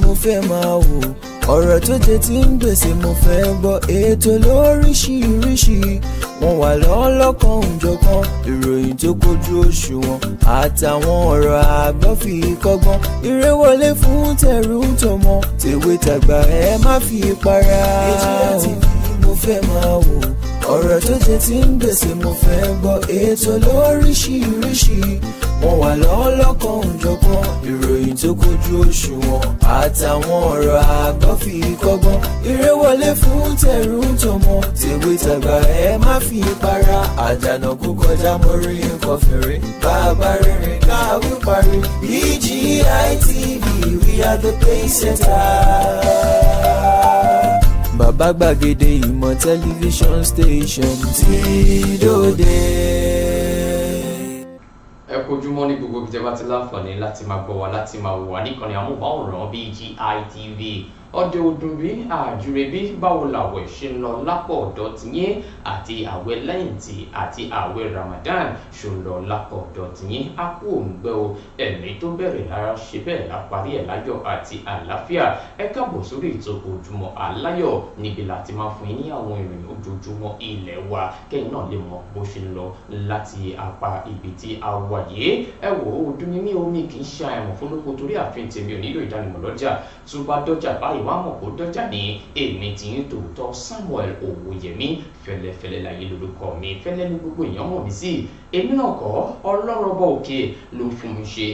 mo fẹ́ máa wò. Ọ̀rọ̀ tó jẹ ti ń gbèsè mo fẹ́ gbọ́. Ètò lóríṣiríṣi wọ́n wà lọ́lọ́kan òjọ̀kan. Ìròyìn tó kojú òṣùwọ̀n àtàwọn ọ̀rọ̀ àgbọ́ fi kọ́gbọ́n. Eré wọlé fún tẹ̀rù tọmọ, tèwe tàgbà ẹ má fi para. BGI TV mo fẹ́ máa wò. Ọ̀rọ̀ tó jẹ ti ń gbèsè mo fẹ́ gbọ́. Ètò lóríṣiríṣi wọ́n wà lọ́lọ́kan òjọ̀kan. Ìròyìn tó kojú òṣùwọ̀n àtàwọn ọ̀rọ̀ àgbọ́ fi kọ́gbọ́n. Eré wọlé fún tẹ̀rù tọmọ, tèwe tàgbà ẹ má fi para. Àdànà kú kọjá mórí nǹkan fèrè, bàbá rere káwí parí. BGI TV, we are the pace setter. Bàbá gbàgede ìmọ̀ tẹlifíṣọ̀n station tí dòde. Ẹ kojúmọ́ ní gbogbo ibi tẹ́ bá ti láǹfààní láti máa gbọ́ wa, láti máa wò wá níkànnì amóhùnmáwòrán BGI TV. Ọdẹ ọdún bí àjùrè bí, báwo làwẹ̀ ṣe ń lọ lápò ọ̀dọ̀ tìyín, àti àwẹ̀ lẹ́yìntì àti àwẹ̀ Ramadan ṣò ń lọ lápò ọ̀dọ̀ tìyín? Á kú òǹgbẹ o, ẹ̀mí tó bẹ̀rẹ̀ lára ṣe bẹ́ẹ̀ láparí ẹ̀ láyọ̀ àti àlàáfíà. Ẹ káàbọ̀ sórí ètò Ojúmọ́ Aláyọ̀, níbi láti máa fún yín ní àwọn ìròyìn ojoojúmọ́ ilẹ̀ wa, kẹ́yìn náà lè mọ bó ṣe ń lọ láti apá ibi tí a wà yìí. Ẹ wò ó, ọdún ní mí omi kì í ṣe àìmọ̀ fólókó torí àfin tèmi ò nílò ìdánimọ̀ lọ́jà. Tó bá dọ́jà báyìí, wàá mọ̀ kó dọ́jà ní. Èmi tí ń tòótọ́ Samuel Owóyẹmí, fẹlẹ́fẹlẹ́ láyé lórúkọ mi, fẹ́lẹ́ ní gbogbo èèyàn mọ̀ mí sí. Èmi náà kọ́, Ọlọ́run ọba òkè ló fún mi ṣe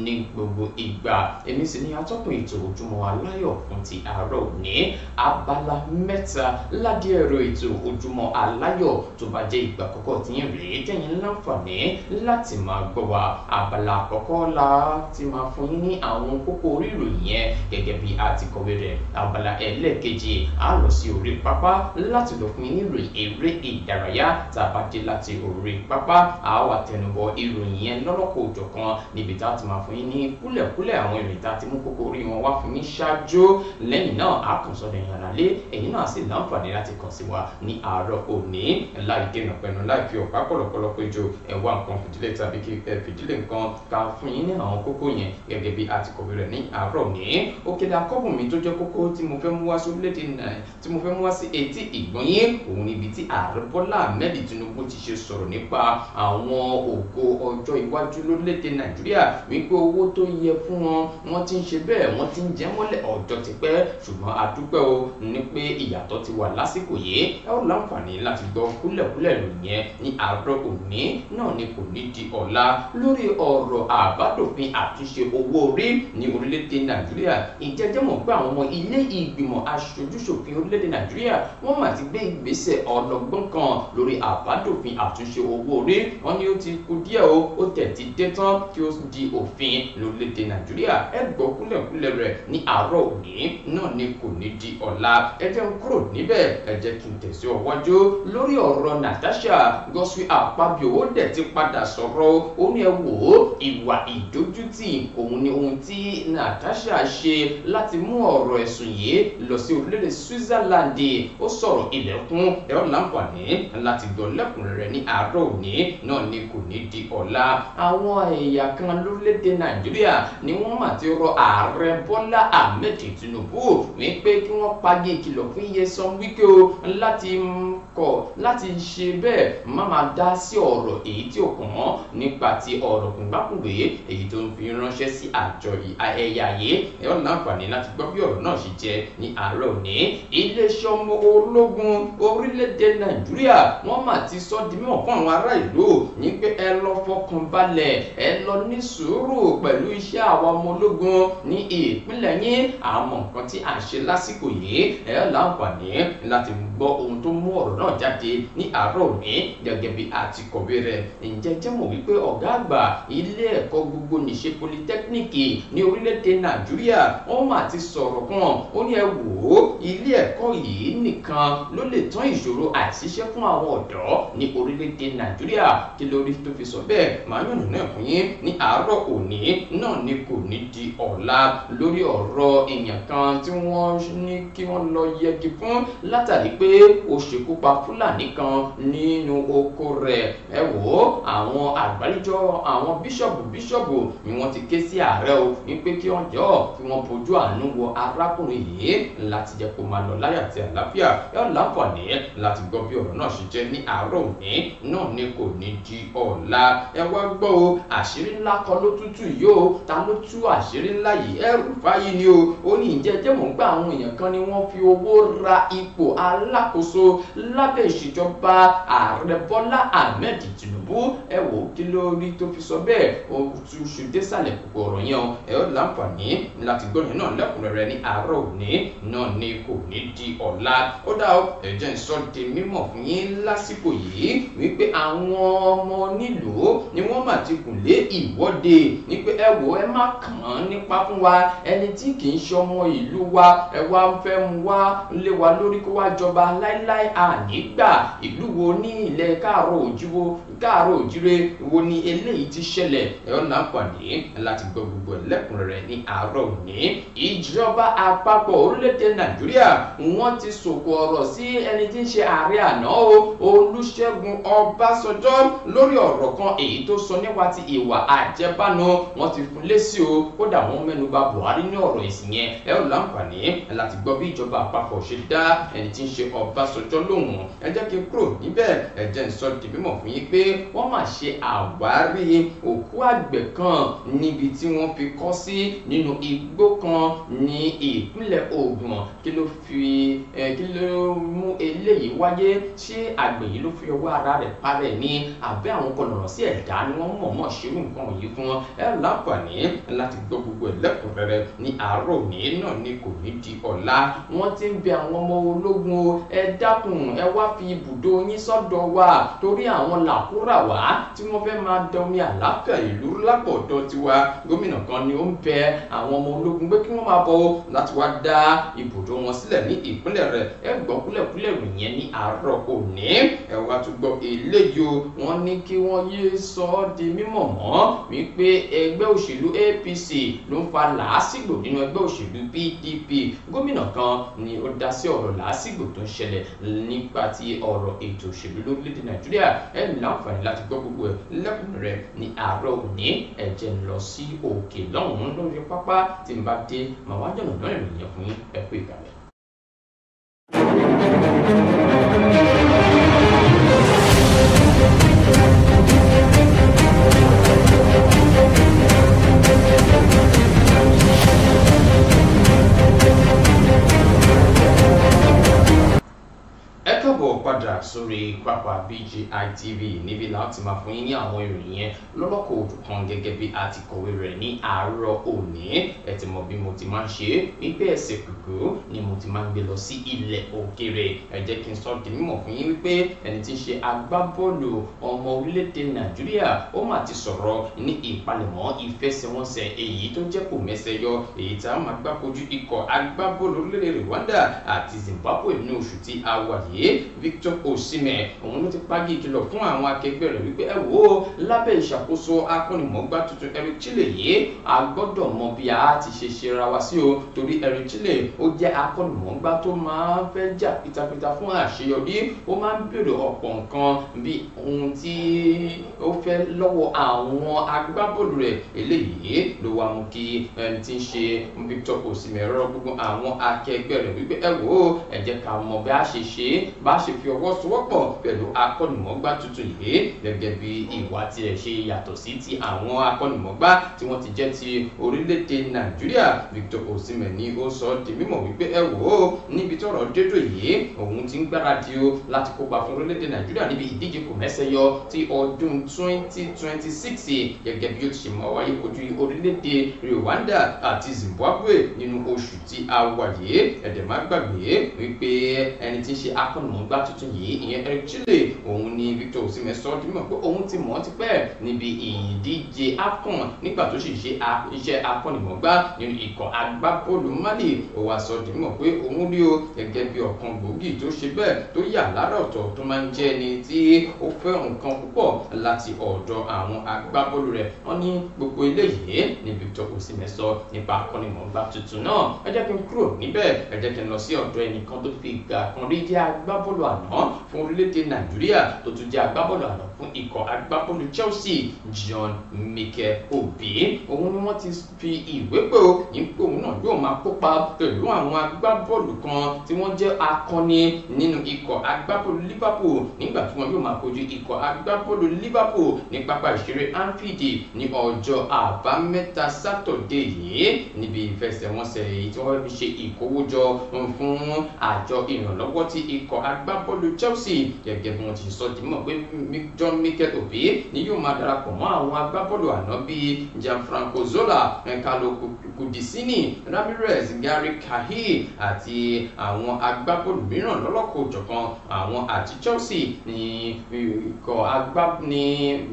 ní gbogbo ìgbà. Èmi sì ní atọ́kùn ètò Ojúmọ́ Aláyọ̀ fún ti àárọ̀ òní. Abala mẹ́ta ládìí ẹ̀rọ ètò Ojúmọ́ Aláyọ̀. Tó bá jẹ́ ìgbà àkọ́kọ́ tí ń rèé tẹ̀yìn láǹfààní láti máa gbọ́ wa, abala àkọ́kọ́ la ti máa fún yín ní àwọn kókó orí ìròyìn yẹn gẹ́gẹ́ bí a ti kọ̀wé rẹ̀. Abala ẹlẹ́ẹ̀kejì, a lọ sí orí pápá láti lọ fún yín ní ìròyìn eré ìdárayá. Tá a bá dé láti orí pápá, a wà tẹnubọ ìròyìn yẹn lọ́lọ́kọ̀ òjọ̀kan, níbi tá a ti máa fún yín ní kúlẹ̀kúlẹ̀ àwọn ìròyìn tá a ti mú kókó orí wọn wá fún yín ṣáájú. Lẹ́yìn náà, a kàn sọ́dọ̀ ẹ̀yin aráalé, ẹ̀yin náà sì láǹfààní láti kàn sí wa ní àárọ̀ òní láì dènà pẹ̀lú láì fi ọ̀pá pọ̀lọpọ̀lọ péjọ. Ẹ wá nǹkan fìdílé tàbí kí ẹ fìdílé nǹkan ká fún yín ní àwọn kókó yẹn gẹ́gẹ́ bí a ti kọ̀wé rẹ̀ ní àárọ̀ òní. Òkèlè akọ́bùn mi tó jẹ́ kókó tí mo fẹ́ mú wá sí orílẹ̀-èdè náà, tí mo fẹ́ mú wá sí etí ìgbọ̀nyín, òun níbi tí Ààrẹ Bọ́lá Ahmed Tinubu ti ṣe sọ̀rọ̀ nípa àwọn ògo ọjọ́ iwájú lórílẹ̀-èdè Nàìjíríà, wípé owó tó yẹ fún wọn, wọ́n ti ń ṣe bẹ́ẹ̀, wọ́n ti ń jẹ mọ́lẹ̀ ọjọ́ ti pẹ́, ṣùgbọ́n a dúpẹ́ o ní pé ìyàtọ̀ ti wà lásìkò yìí. Ẹ ó láǹfààní láti gbọ́ kúlẹ̀kúlẹ̀ ìròyìn yẹn ní àárọ̀ òní náà ni kò ní di ọ̀la. Lórí ọ̀rọ̀ àbádòfin àtúnṣe owó orí ní orílẹ̀-èdè Nàìjíríà, ìjẹ́jẹ́ mọ̀ pé àwọn ọmọ ilé ìgbìmọ̀ aṣojúṣòfin orílẹ̀-èdè Nàìjíríà wọ́n mà ti gbé ìgbésẹ̀ ọlọ́gbọ́n kan lórí àbádòfin àtúnṣe owó orí. Wọ́n ní ó ti kù díẹ̀ o, ó tẹ̀ ti dé tán kí ó di òfin lórílẹ̀-èdè Nàìjíríà. Ẹ gbọ́ kúlẹ̀kúlẹ̀ rẹ̀ ní àárọ̀ òní náà ni kò ní di ọ̀la. Ẹ jẹ́ n kúrò níbẹ̀, ẹ jẹ́ kí n tẹ̀síwájú lórí ọ̀rọ̀ Natasha Godswill Akpabio. Ó dẹ̀ ti padà sọ̀rọ̀, ó ní ẹ wò ó, ìwà ìdójútì òun ni ohun tí Natasha ṣe láti mú ọ̀rọ̀ ẹ̀sùn yìí lọ sí orílẹ̀-èdè Switzerland. Ó sọ̀rọ̀ ilẹ̀kùn, ẹ ó láǹfààní láti gbọ́ lẹ́kùnrẹ́rẹ́ ní àárọ̀ òní náà ni kò ní di ọ̀la. Àwọn ẹ̀yà kan lórílẹ̀-èdè Nàìjíríà ni wọ́n mà ti rọ Ààrẹ Bọ́lá Ahmed Tinubu wípé kí wọ́n pagi ìkìlọ̀ fún Nyesom Wike o, láti kọ̀ láti ṣe bẹ́ẹ̀ má máa dá sí ọ̀rọ̀ èyí tí ò kàn wọ́n nípa ti ọ̀rọ̀ kùngbákùngbé èyí tó ń fi ránṣẹ́ sí àjọ ẹ̀yà yìí. Ẹ ó láǹfààní láti gbọ́ bí ọ̀rọ̀ náà ṣe jẹ́ ní àárọ̀ òní. Iléeṣẹ́ ọmọ ológun orílẹ̀-èdè Nàìjíríà wọ́n mà ti sọ di mímọ̀ fún àwọn ará ìlú ní pé ẹ lọ fọkàn balẹ̀, ẹ lọ ní sùúrù pẹ̀lú iṣẹ́ àwọn ọmọ ológun ní ìpínlẹ̀ yín. Àmọ́ nǹkan tí à ń ṣe lásìkò yìí, ẹ láǹfààní láti gbọ́ ohun tó mú ọ̀rọ̀ náà jáde ní àárọ̀ òní gẹ́gẹ́ bí a ti kọ̀wé rẹ̀. Ǹjẹ́ jẹ́ mọ̀ wípé ọ̀gá àgbà ilé ẹ̀kọ́ gbogbo nìṣe polytechnic ní orílẹ̀-èdè Nàìjíríà wọ́n mà ti sọ̀rọ̀ kan, ó ní ẹ wò ó, ilé ẹ̀kọ́ yìí nìkan ló lè tán ìṣòro àìṣiṣẹ́ fún àwọn ọ̀dọ́ ní orílẹ̀-èdè Nàìjíríà. Kí lórí tó fi sọ bẹ́ẹ̀? Màá yànnà náà fún yín ní àárọ̀ òní náà ni kò ní di ọ̀la, lórí ọ̀rọ̀ èèyàn kan tí wọ́n ní kí wọ́n lọ yẹgi fún látàrí pé ó ṣekú pa Fúlàní kan nínú oko rẹ̀. Ẹ wò ó, àwọn àgbáríjọ àwọn bíṣọ̀bù ni wọ́n ti ké sí ààrẹ o wípé kí wọ́n jọ kí wọ́n bójú àánú wo arákùnrin yìí láti jẹ́ kó máa lọ láyà àti àlàáfíà. Ẹ láǹfààní láti gbọ́ bí ọ̀rọ̀ náà ṣe jẹ́ ní àárọ̀ òní náà ni kò ní di ọ̀la. Ẹ wá gbọ́ o, àṣírí ńlá kan ló tútù yìí o. Ta ló tú àṣírí ńlá yìí? El-Rufai ni o. Ó ní ìjẹ́ jẹ́ mò ń gbà àwọn èèyàn kan ni wọ́n fi owó ra ipò alákòóso lábẹ́ ìṣèjọba ààrẹ Bọ́lá Ahmed Tinubu. Ẹ wò ó, kí ló rí tó fi sọ bẹ́ẹ̀? Ó tún ṣu désàlẹ̀ kòkò ọ̀rọ̀ yẹn o. Ẹ ó láǹfààní láti gbọ́ yẹn náà lẹ́kùnrẹ́rẹ́ ní àárọ̀ òní náà ni kò ní di ọ̀la. Ó dá o, ẹ jẹ́ n sọ di mímọ̀ fún yín lásìkò yìí wípé àwọn ọmọ nílùú ni wọ́n mà ti gùn lé ìwọ́de ní pé ẹ wò, ẹ má kàn án nípa fún wa, ẹni tí kì í ṣọmọ ìlú wa ẹ wá ń fẹ́ mu wá lé wa lórí kó wá jọba láíláí, àní gbà. Ìlú wo ní ilẹ̀ káàárọ̀ òjíire wo ni eléyìí ti ṣẹlẹ̀? Ẹ ó láǹfààní láti gbọ́ gbogbo ẹ̀ lẹ́kùnrẹ́rẹ́ ní àárọ̀ òní. Ìjọba àpapọ̀ orílẹ̀-èdè Nàìjíríà wọ́n ti sòkò ọ̀rọ̀ sí ẹni tí ń ṣe ààrẹ àná o, Olúṣẹ́gun Ọbásanjọ́, lórí ọ̀rọ̀ kan èyí tó sọ nípa ti ìwà àjẹbánu. Wọ́n ti fún lésì o, kódà wọ́n mẹ́nuba Buhari ní ọ̀rọ̀ ìsìn yẹn. Ẹ ó láǹfààní láti gbọ́ bí ìjọba àpapọ̀ ṣe dá ẹni tí ń ṣe Ọbásanjọ́ lóhùn. Ẹ jẹ́ kí n kúrò níbẹ̀, ẹ jẹ́ n sọ di mímọ̀ fún yín pé wọ́n máa ṣe àwárí òkú àgbẹ̀ kan níbi tí wọ́n fi kọ́ sí nínú igbó kan ní ìpínlẹ̀ Ògùn. Kí ló fi kí ló mú eléyìí wáyé? Ṣé àgbẹ̀ yìí ló fi ọwọ́ ara rẹ̀ parẹ́ ni, àbẹ́ àwọn kọlọ̀rọ̀ sí ẹ̀dá ni wọ́n mọ̀ọ́mọ̀ ṣerú nǹkan yìí fún wọn? Ẹ láǹfààní láti gbọ́ gbogbo ẹ̀ lẹ́kùnrẹ́rẹ́ ní àárọ̀ òní náà ni kò ní di ọ̀la. Wọ́n ti ń bẹ àwọn ọmọ ológun o, ẹ dákun, ẹ wá fi ibùdó yín sọ́dọ̀ wa, torí àwọn làkúrà wá tí wọ́n fẹ́ máa da omi àlàáfíà ìlú lápọ̀dọ̀ tiwa. Gómìnà kan ni ó ń bẹ àwọn ọmọ ológun pé kí wọ́n máa bọ̀ láti wá dá ibùdó wọn sílẹ̀ ní ìpínlẹ̀ rẹ̀. Ẹ gbọ́ kúlẹ̀kúlẹ̀ ròyìn yẹn ní àárọ̀ òní. Ẹ wá tún gbọ́ eléyìí o, wọ́n ní kí wọ́n yé sọ ọ́ di mímọ̀ mọ́ wípé ẹgbẹ́ òṣèlú APC ló ń fa làásìgbò nínú ẹgbẹ́ òṣèlú PDP. Gómìnà kan ni ó dá sí ọ̀rọ̀ làásìgbò tó ń ṣẹlẹ̀ nípa ti ọ̀rọ̀ ètò òṣèlú lórílẹ̀‐èdè Nàìjíríà. Ẹ láǹfààní láti gbọ́ gbogbo ẹ̀ lẹ́kùnrẹ́rẹ́ ní àárọ̀ òní. Ẹ jẹ́ n lọ sí òkè lọ́hùn-ún lórí pápá, tí n bá dé màá wá jọ̀nà lọ́rìn ìròyìn fún yín. Ẹ kú ìkàlẹ̀. Ẹ káàbọ̀ padà sórí pápá BGI TV, níbi láti máa fún yín ní àwọn ìròyìn yẹn lọ́lọ́kọ̀ òjọ̀kan gẹ́gẹ́ bí a ti kọ̀wé rẹ̀ ní àárọ̀ òní. Ẹ ti mọ̀ bí mo ti máa ń ṣe é, wípé ẹsẹ̀ kùkú ni mo ti máa ń gbé lọ sí ilẹ̀ òkèèrè. Ẹ jẹ́ kí n sọ di mímọ̀ fún yín wípé ẹni tí ń ṣe agbábọ́ọ̀lù ọmọ orílẹ̀-èdè Nàìjíríà ó mà ti sọ̀rọ̀ ní ìpalẹ̀mọ́ ìfẹsẹ̀wọnsẹ̀ èyí tó jẹ́ kò mẹ́sẹ̀ yọ, èyí tá a máa gbá kojú ikọ̀ agbábọ́ọ̀lù orílẹ̀-èdè Rwanda àti Zimbabwe ní oṣù tí a wà yìí. Victor Osimhen òun ló ti pagi ìkìlọ̀ fún àwọn akẹgbẹ́ rẹ̀ wípé ẹ wò ó, lábẹ́ ìṣàkóso akọ́nimọ̀ọ́gbá tuntun Eric Chelle yìí, a gbọ́dọ̀ mọ bí a ti ṣe ṣera wa sí o, torí Eric Chelle ó jẹ́ akọ́nimọ̀ọ́gbá tó máa ń fẹ́ jà pitapita fún àṣeyọrí. Ó máa ń béèrè ọ̀pọ̀ nǹkan bí ohun tí ó fẹ́ lọ́wọ́ àwọn agbábọ́ọ̀lù rẹ̀. Eléyìí ló wá mú kí ẹni tí ń ṣe Victor Osimhen rọ gbogbo àwọn akẹgbẹ́ rẹ̀ wípé ẹ wò ó, ẹ jẹ́ ká mọ bí a ṣe ṣe bá ṣe fi ọwọ́ sowọ́pọ̀ pẹ̀lú akọ́nimọ̀ọ́gbá tuntun yìí, gẹ́gẹ́ bí ìwà tiẹ̀ ṣe yàtọ̀ sí ti àwọn akọ́nimọ̀ọ́gbá tí wọ́n ti jẹ́ ti orílẹ̀-èdè Nàìjíríà. Victor Osimhen ni ó sọ di mímọ̀ wípé ẹ wò ó, níbi tọ́rọ̀ dédò yìí, òun ti ń gbáradì o láti kópa fún orílẹ̀-èdè Nàìjíríà níbi ìdíje kò mẹ́sẹ̀ yọ ti ọdún 2026 gẹ́gẹ́ bí ó ti ṣe máa wáyé kojú orílẹ̀-èdè Rwanda àti Zimbabwe nínú oṣù tí a wà yìí. Ẹ̀dẹ̀ má gbàgbé wípé ẹni tí ń ṣe akọ́nimọ̀ọ́gbá tuntun yìí, ìyẹn Eric Chelle, òun ni Victor Osimhen sọ di mímọ̀ pé òun ti mọ̀ ọ́ tipẹ́ níbi ìdíje AFCON nígbà tó sì ṣe iṣẹ́ akọ́nimọ̀ọ́gbá nínú ikọ̀ agbábọ́ọ̀lù Mali. Ó wá sọ di mímọ̀ pé òun rí o gẹ́gẹ́ bí ọ̀kan gbòógì tó ṣe bẹ́ẹ̀ tó yà lára ọ̀tọ̀ tó máa ń jẹ́ ẹni tí ó fẹ́ nǹkan púpọ̀ láti ọ̀dọ̀ àwọn agbábọ́ọ̀lù rẹ̀. Wọ́n ní gbogbo eléyìí ní Victor Osimhen sọ nípa akọ́nimọ̀ọ́gbá tuntun náà. Ẹ jẹ́ kí n kúrò níbẹ̀, ẹ jẹ́ kí n lọ sí ọ̀dọ̀ ẹnìkan tó fi ìgbà kan rí jẹ́ agbábọ́ọ̀lù àná fún orílẹ̀-èdè Nàìjíríà tó tún jẹ́ agbábọ́ọ̀lù àná fún ikọ̀ agbábọ́ọ̀lù Chelsea, John Mikel Obi. Òun ni wọ́n ti fi ìwé pè ó ní pé òun náà yóò máa kópa pẹ̀lú àwọn agbábọ́ọ̀lù kan tí wọ́n jẹ́ akọni nínú ikọ̀ agbábọ́ọ̀lù Liverpool nígbà tí wọ́n yóò máa kojú ikọ̀ agbábọ́ọ̀lù Liverpool ní pápá ìṣeré Anfield ní ọjọ́ àbámẹ́ta sátọ̀dé yìí níbi ìfẹsẹ̀wọnsẹ̀ èyí tí wọ́n fi ṣe ìkówójọ fún àjọ ìrànlọ́wọ́ tí ikọ̀ agbábọ́ọ̀lù Chelsea. Gẹ́gẹ́ bí wọ́n ti sọ di mọ̀ pé John Mikel Obi ni yóò máa darapọ̀ mọ́ àwọn agbábọ́ọ̀lù àná bíi Gianfranco Zola, Carlo Cudicini, Ramirez, Gary Cahill àti àwọn agbábọ́ọ̀lù mìíràn lọ́lọ́kọ̀ọ́jọ̀kan. Àwọn àti Chelsea ní ikọ̀ agbá ní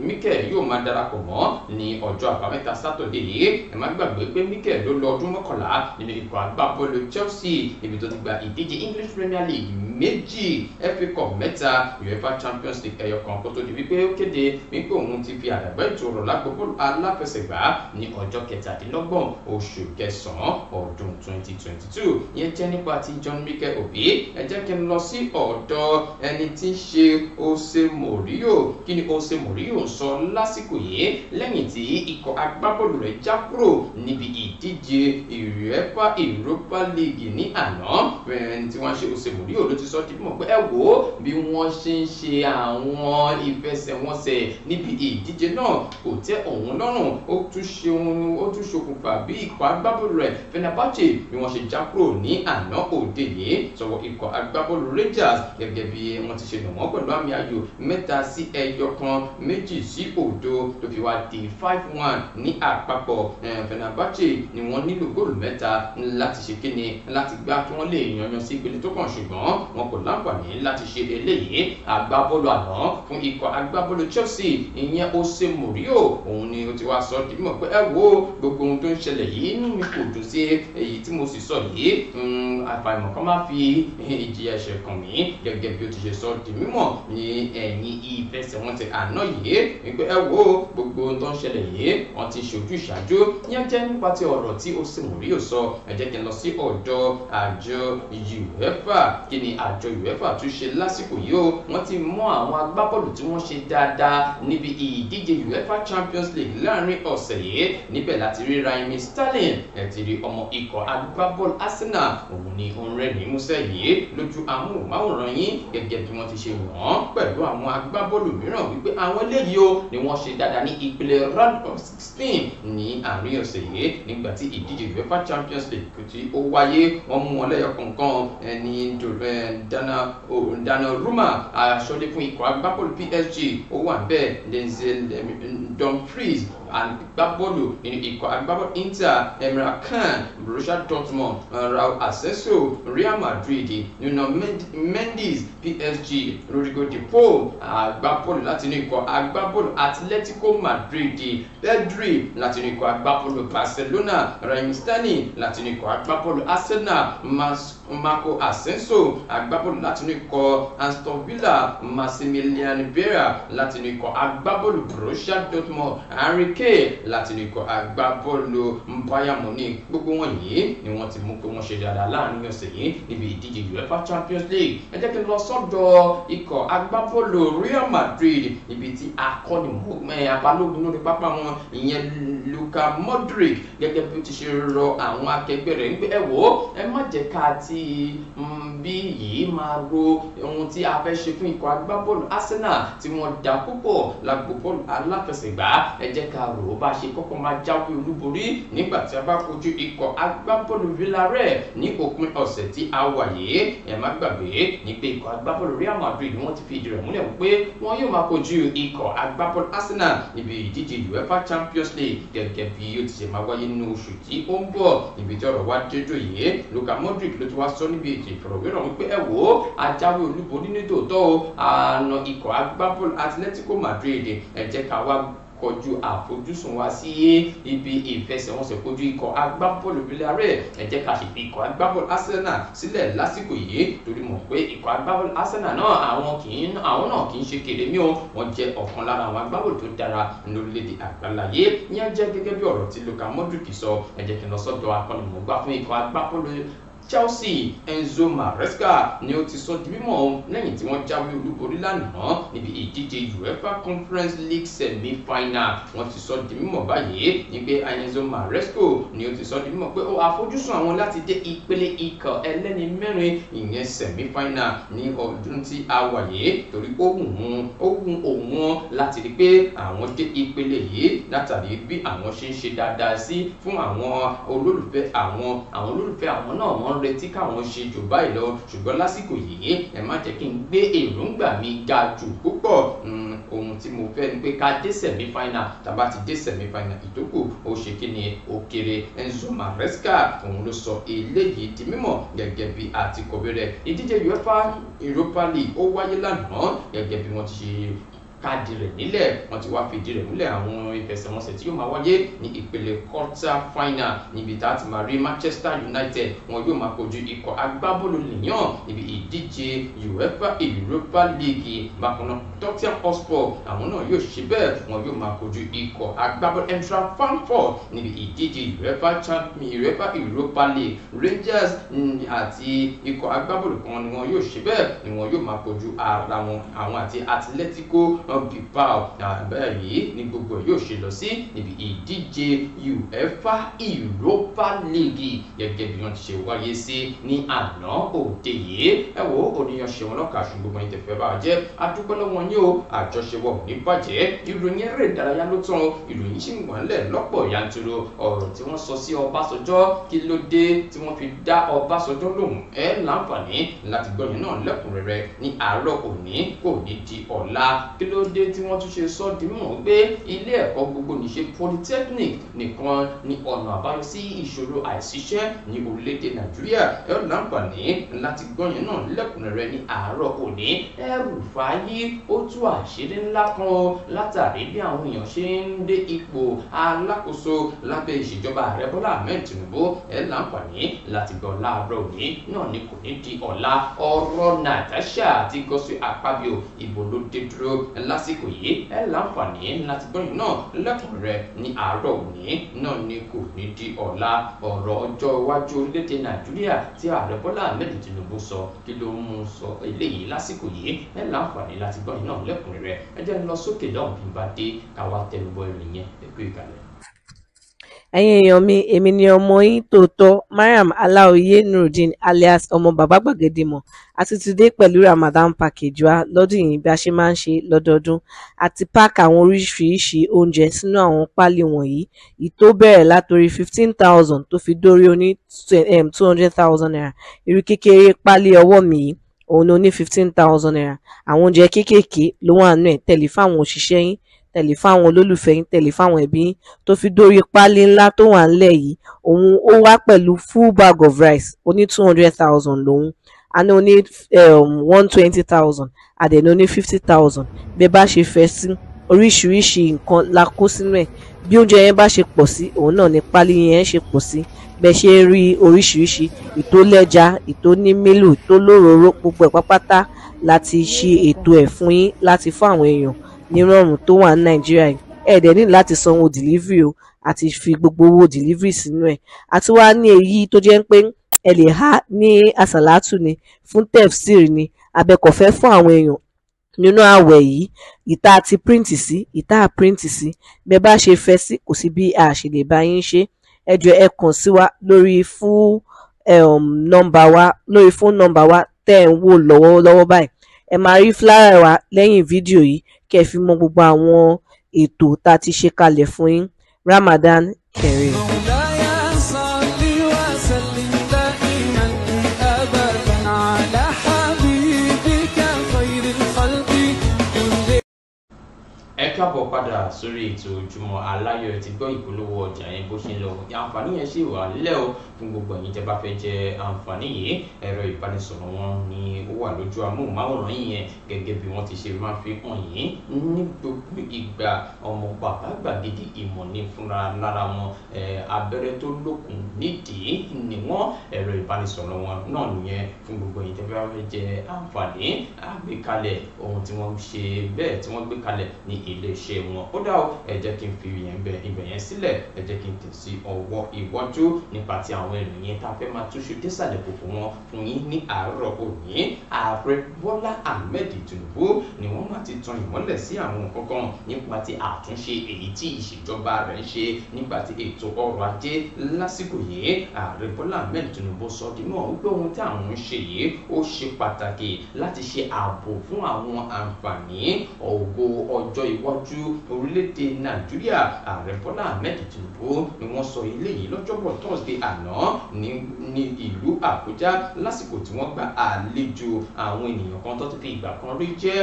Mikel yóò máa darapọ̀ mọ́ ní ọjọ́ àbámẹ́ta sátọ̀dé yìí. Ẹ má gbàgbé pé Mikel ló lọ ọdún 11 nínú ikọ̀ agbábọ́ọ̀lù Chelsea níbi tó ti gba ìdíje English Premier League 2, FA Cup 3, UEFA Champions League ẹyọ kan kó tó di wípé ó kéde wípé òun ti fi àdàgbà ètò ọ̀rọ̀ lágbo bọ́ọ̀lù aláfẹsẹ̀gbá ní ọjọ́ 27 oṣù kẹsàn-án ọdún 2022. Ìyẹn jẹ́ nípa ti John Mikel Obi. Ẹ jẹ́ kí n lọ sí ọ̀dọ̀ ẹni tí ń ṣe Jose Mourinho. Kí ni Jose Mourinho ń sọ lásìkò yìí lẹ́yìn tí ikọ̀ agbábọ́ọ̀lù rẹ̀ já kúrò níbi ìdíje UEFA Europa League ní àná? Ẹni tí wọ́n ṣe Jose Mourinho ló ti sọ di mímọ̀ pé ẹ wò ó bí wọ́n ṣe ń ṣe àwọn ìfẹsẹ̀wọnsẹ̀ níbi ìdíje náà kò tẹ́ òun lọ́rùn. Ó tún ṣokùnfà bí ikọ̀ agbábọ́ọ̀lù rẹ̀ Fenerbahce bí wọ́n ṣe já kúrò ní àná òde yìí sọ̀wọ́ ikọ̀ agbábọ́ọ̀lù Rangers gẹ́gẹ́ bí wọ́n ti ṣe nà wọ́n pẹ̀lú àmì ayò 3-1, 2-0 tó fi wá di 5-1 ní àpapọ̀. Fenerbahce ni wọ́n nílò góòlù 3 láti ṣe kíni láti gbá kí wọ́n lè yanyan sí ìpele tó kàn, ṣùgbọ́n wọn kò láǹfààní láti ṣe eléyìí. Agbábọ́ọ̀lù àná fún ikọ̀ agbábọ́ọ̀lù Chelsea ìyẹn Jose Mourinho òun ni ó ti wá sọ di mímọ̀ pé ẹ wo gbogbo ohun tó ń ṣẹlẹ̀ yìí inú mi kò dùn sí èyí tí mo sì sọ yìí, àfàìmọ̀ kan má fi ìjìyà ẹ̀ṣẹ̀ kàn mí. Gẹ́gẹ́ bí ó ti ṣe sọ di mímọ̀ ní ẹ̀yìn ìfẹsẹ̀wọnsẹ̀ àná yìí wípé ẹ wo gbogbo ohun tó ń ṣẹlẹ̀ yìí wọ́n ti ṣojú ìṣáájú. Ìyẹn jẹ́ nípa ti ọ̀rọ̀ tí Jose Mourinho sọ. Ẹ jẹ́ kí n lọ sí ọ̀dọ̀ àjọ UEFA. Kí ni àjọ UEFA tún ṣe lásìkò yìí o? Wọ́n ti mú àwọn agbábọ́ọ̀lù tí wọ́n ṣe dáadáa níbi ìdíje UEFA Champions League láàrin ọ̀sẹ̀ yìí. Níbẹ̀ láti rí Raheem Sterling, ẹ ti rí ọmọ ikọ̀ agbábọ́ọ̀lù Arsenal, òun ni òun rẹ̀ ní músẹ́ yìí lójú amóhùnmáwòrán yín gẹ́gẹ́ bí wọ́n ti ṣe wọ́n pẹ̀lú àwọn agbábọ́ọ̀lù mìíràn wípé àwọn eléyìí o ni wọ́n ṣe dáadáa ní ìpele round of 16 ní àárín ọ̀sẹ̀ yìí nígbà tí ìdíje UEFA Champions League tí ó wáyé. Wọ́n mú wọn lẹ́yọ kọ̀ọ̀kan. Ẹni Donnarumma aṣọ́lé fún ikọ̀ agbábọ́ọ̀lù PSG ó wà bẹ́ẹ̀, Denzel Dumfries agbábọ́ọ̀lù nínú ikọ̀ agbábọ́ọ̀lù Inter, Emre Can Borussia Dortmund, Raul Asensio Real Madrid, Nuno Mendes PSG, Rodrigo de Paul agbábọ́ọ̀lù láti inú ikọ̀ agbábọ́ọ̀lù Atletico Madrid, Pedri láti inú ikọ̀ agbábọ́ọ̀lù Barcelona, Raheem Sterling láti inú ikọ̀ agbábọ́ọ̀lù Arsenal, Marco Asensio agbábọ́ọ̀lù láti inú ikọ̀ Aston Villa, Maximilian Beier láti inú ikọ̀ agbábọ́ọ̀lù Borussia Dortmund, Harry Kane láti inú ikọ̀ agbábọ́ọ̀lù Bayern Munich. Gbogbo wọn yìí ni wọ́n ti mú pé wọ́n ṣe dáadáa láàrin ọ̀sẹ̀ yìí níbi ìdíje UEFA Champions League. Ẹ jẹ́ kí n lọ sọ́dọ̀ ikọ̀ agbábọ́ọ̀lù Real Madrid níbi tí akọ́nimọ̀ọ́gbẹ́ abalógun lórí pápá wọn ìyẹn Luka Modric gẹ́gẹ́ bí ó ti ṣe rọ àwọn akẹgbẹ́ rẹ̀ wípé ẹ wò ó, ẹ má jẹ́ ká ti bí yìí máa ro ohun tí a fẹ́ ṣe fún ikọ̀ agbábọ́ọ̀lù Arsenal tí wọ́n dá púpọ̀ lágbo bọ́ọ̀lù aláfẹsẹ̀gbá. Ẹ jẹ́ ká rò ó bá ṣe kọ́kọ́ máa jáwé olúborí nígbà tí a bá kojú ikọ̀ agbábọ́ọ̀lù Villarreal ní òpin ọ̀sẹ̀ tí a wà yìí. Ẹ má gbàgbé ní pé ikọ̀ agbábọ́ọ̀lù Real Madrid ni wọ́n ti fi ìdí rẹ̀ múlẹ̀ wípé wọ́n yóò máa kojú ikọ̀ agbábọ́ọ̀lù Arsenal níbi ìdíje UEFA Champions League gẹ́gẹ́ bí ó ti ṣe máa wáyé nínú oṣù tí ó ń bọ̀. Níbi tí ọ̀rọ̀ wá déjò yìí, Luka Modric ló ti wá sọ níbi ètò ìfọ̀rọ̀wérọ̀ wípé ẹ wò ó, ajáwé olúborí ní tòótọ́ o, àna ikọ̀ agbábọ́ọ̀lù Atletico Madrid, ẹ jẹ́ ká wá kọjú àfojúsùn wa sí ibi ìfẹsẹ̀wọnsẹ̀ kojú ikọ̀ agbábọ́ọ̀lù Villarreal. Ẹ jẹ́ ká sì fi ikọ̀ agbábọ́ọ̀lù Arsenal sílẹ̀ lásìkò yìí, torí mọ̀ pé ikọ̀ agbábọ́ọ̀lù Arsenal náà àwọn náà kì í ṣe kèrèmí o, wọ́n jẹ́ ọ̀kan lára àwọn agbábọ́ọ̀lù tó dára lórílẹ̀‐èdè àgbáláyé. Ìyẹn jẹ́ gẹ́gẹ́ bí ọ̀rọ̀ tí Luka Modric sọ. Ẹ jẹ́ kí n lọ sọ́dọ̀ akọ́nimọ̀ọ́gbá fún ikọ̀ agbábọ́ọ̀lù Chelsea, Enzo Maresca ni ó ti sọ di mímọ̀ lẹ́yìn tí wọ́n jáwé olúborí lánàá níbi ìdíje UEFA Conference League semi-final. Wọ́n ti sọ di mímọ̀ báyìí ní pé Enzo Maresca ni ó ti sọ di mímọ̀ pé ó àfojúsùn àwọn láti dé ìpele ikọ̀ ẹlẹ́ni mẹ́rin, ìyẹn semi-final ní ọdún tí a wà yìí, torí ó wù òun láti rí pé àwọn dé ìpele yìí látàrí bí àwọn ṣe ń ṣe dáadáa sí fún àwọn olólùfẹ́ àwọn olólùfẹ́ àwọn náà wọ́n retí káwọn ṣe jù báyìí lọ, ṣùgbọ́n lásìkò yìí ẹ má jẹ́ kí n gbé èròǹgbà mi ga jù púpọ̀. Ohun tí mo fẹ́ ni pé ká dé semi-final, tàbá ti dé semi-final ìtókù ó ṣe kí ni ó kéré. Enzo Maresca òun ló sọ eléyìí di mímọ̀ gẹ́gẹ́ bí àtikọ̀wé rẹ̀. Ìdíje UEFA Europa League ó wáyé lánàá gẹ́gẹ́ bí wọ́n ti ṣe káàdì rẹ̀ nílẹ̀, wọ́n ti wá fìdí rẹ̀ múlẹ̀ àwọn ìfẹsẹ̀wọnsẹ̀ tí yóò máa wáyé ní ìpele quarter final, níbi tá a ti máa rí Manchester United wọn yóò máa kojú ikọ̀ agbábọ́ọ̀lù Lyon níbi ìdíje UEFA Europa League. Bákan náà Tottenham Hotspur àwọn náà yóò ṣe bẹ́ẹ̀, wọn yóò máa kojú ikọ̀ agbábọ́ọ̀lù Eintracht Frankfurt níbi ìdíje UEFA Europa League. Rangers àti ikọ̀ agbábọ́ọ̀lù kan ni wọn yóò ṣe bẹ́ẹ̀ ni wọn yóò máa kojú ara wọn, àwọn àti Atletico Bilbao. Báyìí ní gbogbo yóò ṣe lọ sí níbi ìdíje UEFA Europa League gẹ́gẹ́ bí wọ́n ti ṣe wáyé sí ní àná òde yìí. Ẹ wo oníyan ṣe wọn lọ́kà ṣùgbọ́n gbogbo ẹ̀yin tẹ̀fẹ́ bá jẹ́ adúpẹ́ lọ́wọ́ yín o, àjọṣewọ̀ ò ní bàjẹ́. Ìròyìn eré ìdárayá ló tán, ìròyìn sì ń wà ńlẹ̀ lọ́pọ̀ yanturu. Ọ̀rọ̀ tí wọ́n sọ sí Ọbásanjọ́, kí ló dé tí wọ́n fi dá Ọbásanjọ́ lóhùn? Ẹ láǹfààní láti gbọ́ yẹn náà lẹ́kùnrẹ́rẹ́ ní àárọ̀ òní, kò ní di ọ̀la. Kí ló dé tí wọ́n tún ṣe sọ di mímọ̀ pé ilé ẹ̀kọ́ gbogbo nìṣe polytechnic nìkan ni ọ̀nà àbáyọ sí ìṣòro àìsíṣẹ́ ní orílẹ̀-èdè Nàìjíríà? Ẹ láǹfààní láti gbọ́ yẹn náà lẹ́kùnrẹ́rẹ́ ní àárọ̀ òní. El-Rufai ó tú àṣírí ńlá kan o látàrí bí àwọn èèyàn ṣe ń dé ipò alákòóso lábẹ́ ìṣèjọba ààrẹ Bọ́lá Ahmed Tinubu. Ẹ láǹfààní láti gbọ́ láàárọ̀ òní náà ni kò ní di ọ̀la. Ọ̀rọ̀ Natasha àti Godswill Akpabio ìbò ló dé dúró lásìkò yìí? Ẹ láǹfààní láti gbọ́ yìí náà lẹ́kùnrẹ́rẹ́ ní àárọ̀ òní náà ni kò ní di ọ̀la. Ọ̀rọ̀ ọjọ́ iwájú orílẹ̀-èdè Nàìjíríà tí ààrẹ Bọ́lá Ahmed Tinubu sọ, kí ló mú sọ eléyìí lásìkò yìí? Ẹ láǹfààní láti gbọ́ yìí náà lẹ́kùnrẹ́rẹ́. Ẹ jẹ́ ń lọ sókè lọ́hùn bí n bá dé káwá tẹnubọ ìrìn yẹn. Ẹ kú ìkàlẹ̀. Ẹ̀yin èèyàn mi, èmi ni ọmọ yín tòótọ́ Mariam Aláòyé Nurudeen alias ọmọ bàbá gbàgede mọ̀. A ti ti dé pẹ̀lú Ramadan package wa lọ́dún yìí bí a ṣe máa ń ṣe lọ́dọọdún. A ti páàkì àwọn oríṣiríṣi oúnjẹ sínú àwọn páálí wọ̀nyí, èyí tó bẹ̀rẹ̀ látorí 15,000 tó fi dórí oní 200,000 naira. Irú kékeré páálí ọwọ́ mi yìí òun ni ó ní 15,000 naira. Àwọn oúnjẹ kéékèèké ló wà nínú ẹ̀, tẹ̀lé fáwọn òṣìṣẹ́ yín, tẹ̀lé fáwọn olólùfẹ́ yín, tẹ̀lé fáwọn ẹbí yín, tó fi dórí páálí ńlá tó wà ńlẹ̀ yìí. Òun ó wá pẹ̀lú full bag of rice oní 200,000 lòun, a ní oní 120,000, a dẹ̀ ní oní 50,000. Bí ẹ bá ṣe fẹ́ sí, oríṣiríṣi nǹkan la kó sínú ẹ̀. Bí oúnjẹ yẹn bá ṣe pọ̀ sí, òun náà ni páálí yẹn ṣe pọ̀ sí. Bẹ́ẹ̀ ṣe ń rí oríṣiríṣi ìtó lẹ́ja, ìtó ní mílù, ìtó lóróró, gbogbo ẹ̀ pátápátá láti ṣe ètò ẹ̀ fún yín láti fún àwọn èèyàn nírọ̀rùn tó wà ní Nàìjíríà yìí. Ẹ dẹ̀ ní láti sanwó delivery o, àti fi gbogbo owó delivery sínú ẹ̀. Àti wá ní èyí tó jẹ́ pé ẹ lè há ní àsàlátù ni, fún tefsir ni, abẹ́kọ̀fẹ́ fún àwọn èèyàn nínú ààwẹ̀ yìí. Ìta ti print sí, ìta print sí, bẹ́ẹ̀ bá ṣe fẹ́ sí, kò sí bí a ṣe lè bá yín ṣe. Ẹ jọ̀ọ́ ẹ kàn sí wa lórí fún nọ́mbà wa, lórí fóònù nọ́mbà wa tẹ́ ẹ̀ ń wò lọ́wọ́lọ́wọ́ báyìí. Ẹ máa rí flyer wa lẹ́yìn fídíò yìí kẹ́ ẹ fi mọ gbogbo àwọn ètò tá a ti ṣe kalẹ̀ fún yín. Ramadan Kareem. Ẹ Káàbọ̀ padà sórí ètò Ojúmọ́ Aláyọ̀. Ẹ ti gbọ́ ìpolówó ọjà yẹn bó ṣe ń lọ. Àǹfààní yẹn sì wà nílẹ̀ o fún gbogbo ẹ̀yin tẹ́ bá fẹ́ jẹ àǹfààní yìí. Ẹ̀rọ ìbánisọ̀rọ̀ wọn ni ó wà lójú amóhùnmáwòrán yìí yẹn, gẹ́gẹ́ bí wọ́n ti ṣe máa fi hàn yín ní gbogbo ìgbà. Ọmọ bàbá gbàgede ìmọ̀ ní fúnra lára wọn, abẹ́rẹ́ tó lókun nídìí ni wọ́n. Ẹ̀rọ ìbánisọ̀rọ̀ wọn náà nìyẹn fún gbogbo ẹ̀yin tẹ́ bá fẹ́ jẹ àǹfààní àgbékalẹ̀ ohun tí wọ́n ṣe bẹ́ẹ̀ tí wọ́n gbé kalẹ̀ ní iléeṣẹ́ wọn. Ó dá o, ẹ jẹ́ kí n fi yẹn bẹ ibẹ̀ yẹn sílẹ̀. Ẹ jẹ́ kí n tẹ̀ sí ọwọ́ iwájú nípa ti àwọn ènìyàn tá a fẹ́ máa túṣu désàlẹ̀ kòkò wọn fún yín ní àárọ̀ òní. Ààrẹ Bọ́lá Ahmed Tinubu ni wọ́n máa ti tan ìmọ́lẹ̀ sí àwọn nǹkan kan nípa ti àtúnṣe èyí tí ìṣèjọba rẹ̀ ń ṣe nípa ti ètò ọrọ̀ ajé lásìkò yìí. Ààrẹ Bọ́lá Ahmed Tinubu sọ di mọ̀ wípé ohun tí àwọn ń ṣe yìí ó ṣe pàtàkì láti ṣe ààbò fún àwọn àǹfààní ògo ọjọ́ iwájú orílẹ̀-èdè Nàìjíríà. Ààrẹ Bọ́lá Ahmed Tinubu ni wọ́n sọ eléyìí lọ́jọ́bọ̀ Thursday àná ní ìlú Àbújá lásìkò tí wọ́n gba àlejò àwọn ènìyàn kan tó ti fi ìgbà kan rí jẹ́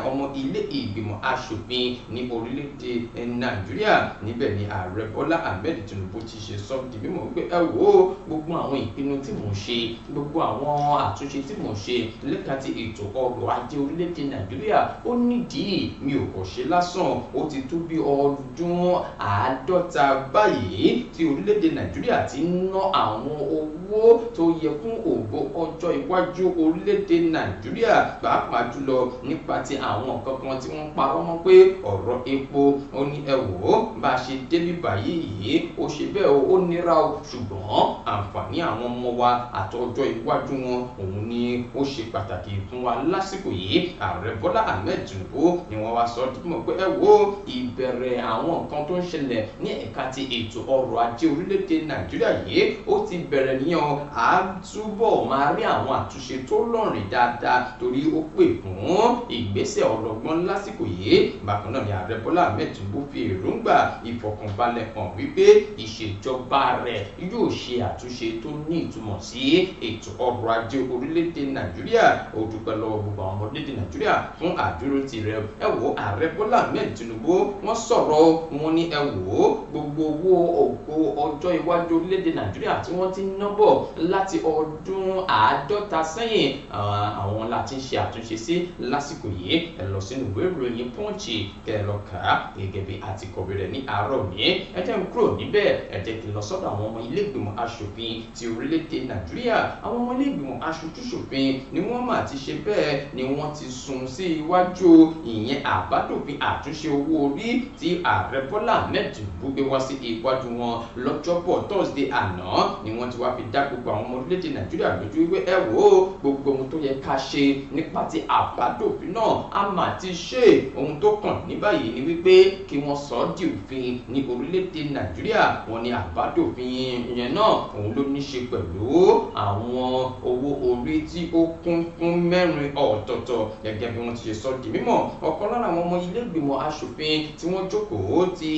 ọmọ ilé ìgbìmọ̀ aṣòfin ní orílẹ̀-èdè Nàìjíríà. Níbẹ̀ ni Ààrẹ Bọ́lá Ahmed Tinubu ti ṣe sọ di mímọ̀ wípé ẹ wò ó, gbogbo àwọn ìpinnu tí mò ń ṣe, gbogbo àwọn àtúnṣe tí mò ń ṣe lẹ́ka ti ètò ọrọ̀ ajé orílẹ̀-èdè Nàìjíríà ó nídìí, mi ò kò ṣe lásán. Ó ti tó bí ọdún 50 báyìí tí orílẹ̀-èdè Nàìjíríà ti ń ná àwọn owó tó yẹ fún ògo ọjọ́ iwájú orílẹ̀-èdè Nàìjíríà, pàápàá jùlọ nípa ti àwọn nǹkan kan tí wọ́n parọ́ mọ́ pé ọ̀rọ̀ epo. Ó ní ẹ wò ó, bá a ṣe débí báyìí yìí ó ṣe bẹ́ẹ̀ o, ó nira o, ṣùgbọ́n àǹfààní àwọn ọmọ wa àtọjọ́ iwájú wọn òun ni ó ṣe pàtàkì fún wa lásìkò yìí. Ààrẹ Bọ́lá Ahmed Tinubu ni wọ́n wá sọ dípò pé ẹ wo ìbẹ̀rẹ̀ àwọn nǹkan tó ń ṣẹlẹ̀ ní ẹ̀ka ti ètò ọrọ̀ ajé orílẹ̀-èdè Nàìjíríà yìí ó ti bẹ̀rẹ̀ nìyẹn o. À túbọ̀ máa rí àwọn àtúnṣe tó lọ́rìn dáadáa torí ó pè fún ìgbésẹ̀ ọlọ́gbọ́n lásìkò yìí. Bákan náà ni Ààrẹ Bọ́lá Ahmed Tinubu fi èròǹgbà ìfọkànbalẹ̀ hàn wípé ìṣèjọba rẹ̀ yóò ṣe àtúnṣe tó ní ìtumọ̀ sí ètò ọrọ̀ ajé orílẹ̀-èdè Nàìjíríà. Ó dúpẹ́ lọ́wọ́ gbogbo àwọn ọmọ orílẹ̀-èdè Nàìjíríà fún àdúrótì rẹ̀. Ẹ wo Ààrẹ Bọ́lá Ahmed Tinubu wọ́n sọ̀rọ̀, wọ́n ní ẹ wò ó, gbogbo owó ògo ọjọ́ iwájú orílẹ̀-èdè Nàìjíríà tí wọ́n ti ń ná bọ̀ láti ọdún 50 sẹ́yìn àwọn láti ń ṣe àtúnṣe sí lásìkò yìí. Ẹ lọ sínú ìwé ìròyìn Punch kẹ́ ẹ lọ kà á gẹ́gẹ́ bí àti kọ̀wé rẹ̀ ní àárọ̀ ní. Ẹ jẹ́ n kúrò níbẹ̀, ẹ jẹ́ kí n lọ sọ́dọ̀ àwọn ọmọ ilé ìgbìmọ̀ aṣòfin ti orílẹ̀-èdè Nàìjíríà. Àwọn ọmọ ilé ìgbìmọ̀ aṣojúṣòfin ni wọ́n mà ti ṣe bẹ́ẹ̀ ni wọ́n ti sún sí iwájú ìyẹn àbádòfin àtúnṣe owó orí tí Ààrẹ Bọ́lá Ahmed Tinubu gbé wá sí iwájú wọn lọ́jọ́bọ̀ Thursday àná ni wọ́n ti wá fi dá gbogbo àwọn ọmọ orílẹ̀-èdè Nàìjíríà lójú wípé ẹ wò ó, gbogbo ohun tó yẹ ká ṣe nípa ti àbádòfin náà a mà ti ṣe. Ohun tó kàn ní báyìí ni wípé kí wọ́n sọ ọ́ di òfin ní orílẹ̀-èdè Nàìjíríà. Wọ́n ní àbádòfin yẹn náà òun ló ní ṣe pẹ̀lú àwọn owó orí tí ó kún fún 4 ọ̀tọ̀ọ̀tọ̀ gẹ́gẹ́ bí wọ́n ti ṣe sọ di mímọ̀. Ọ̀kan lára àwọn ọmọ ilé ìgbìmọ̀ aṣòfin tí wọ́n jókòó ti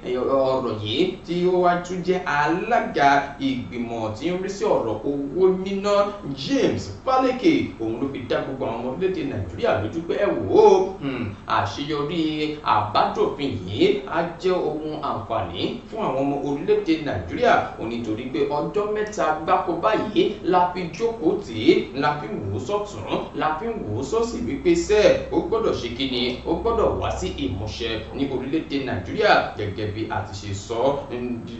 ọ̀rọ̀ yìí tí ó wá tún jẹ́ alága ìgbìmọ̀ tí ń rí sí ọ̀rọ̀ owó níná, James Faleke, òun ló fi dá gbogbo àwọn ọmọ orílẹ̀-èdè Nàìjíríà lójú pé ẹ wò ó, àṣeyọrí àbádòfin yìí á jẹ́ ohun àǹfààní fún àwọn ọmọ orílẹ̀-èdè Nàìjíríà. Ó nítorí pé ọjọ́ 3 gbáko báyìí la fi jókòó tì í, la fi wò ó sọ́tún, la fi wò ó sósì wípé sẹ́ẹ̀ ó gbọ́dọ̀ ṣe kí ni, ó gbọ́dọ̀ wá sí ìmúṣẹ ní orílẹ̀-èdè Nàìjíríà gẹ́gẹ́ bí a ti ṣe sọ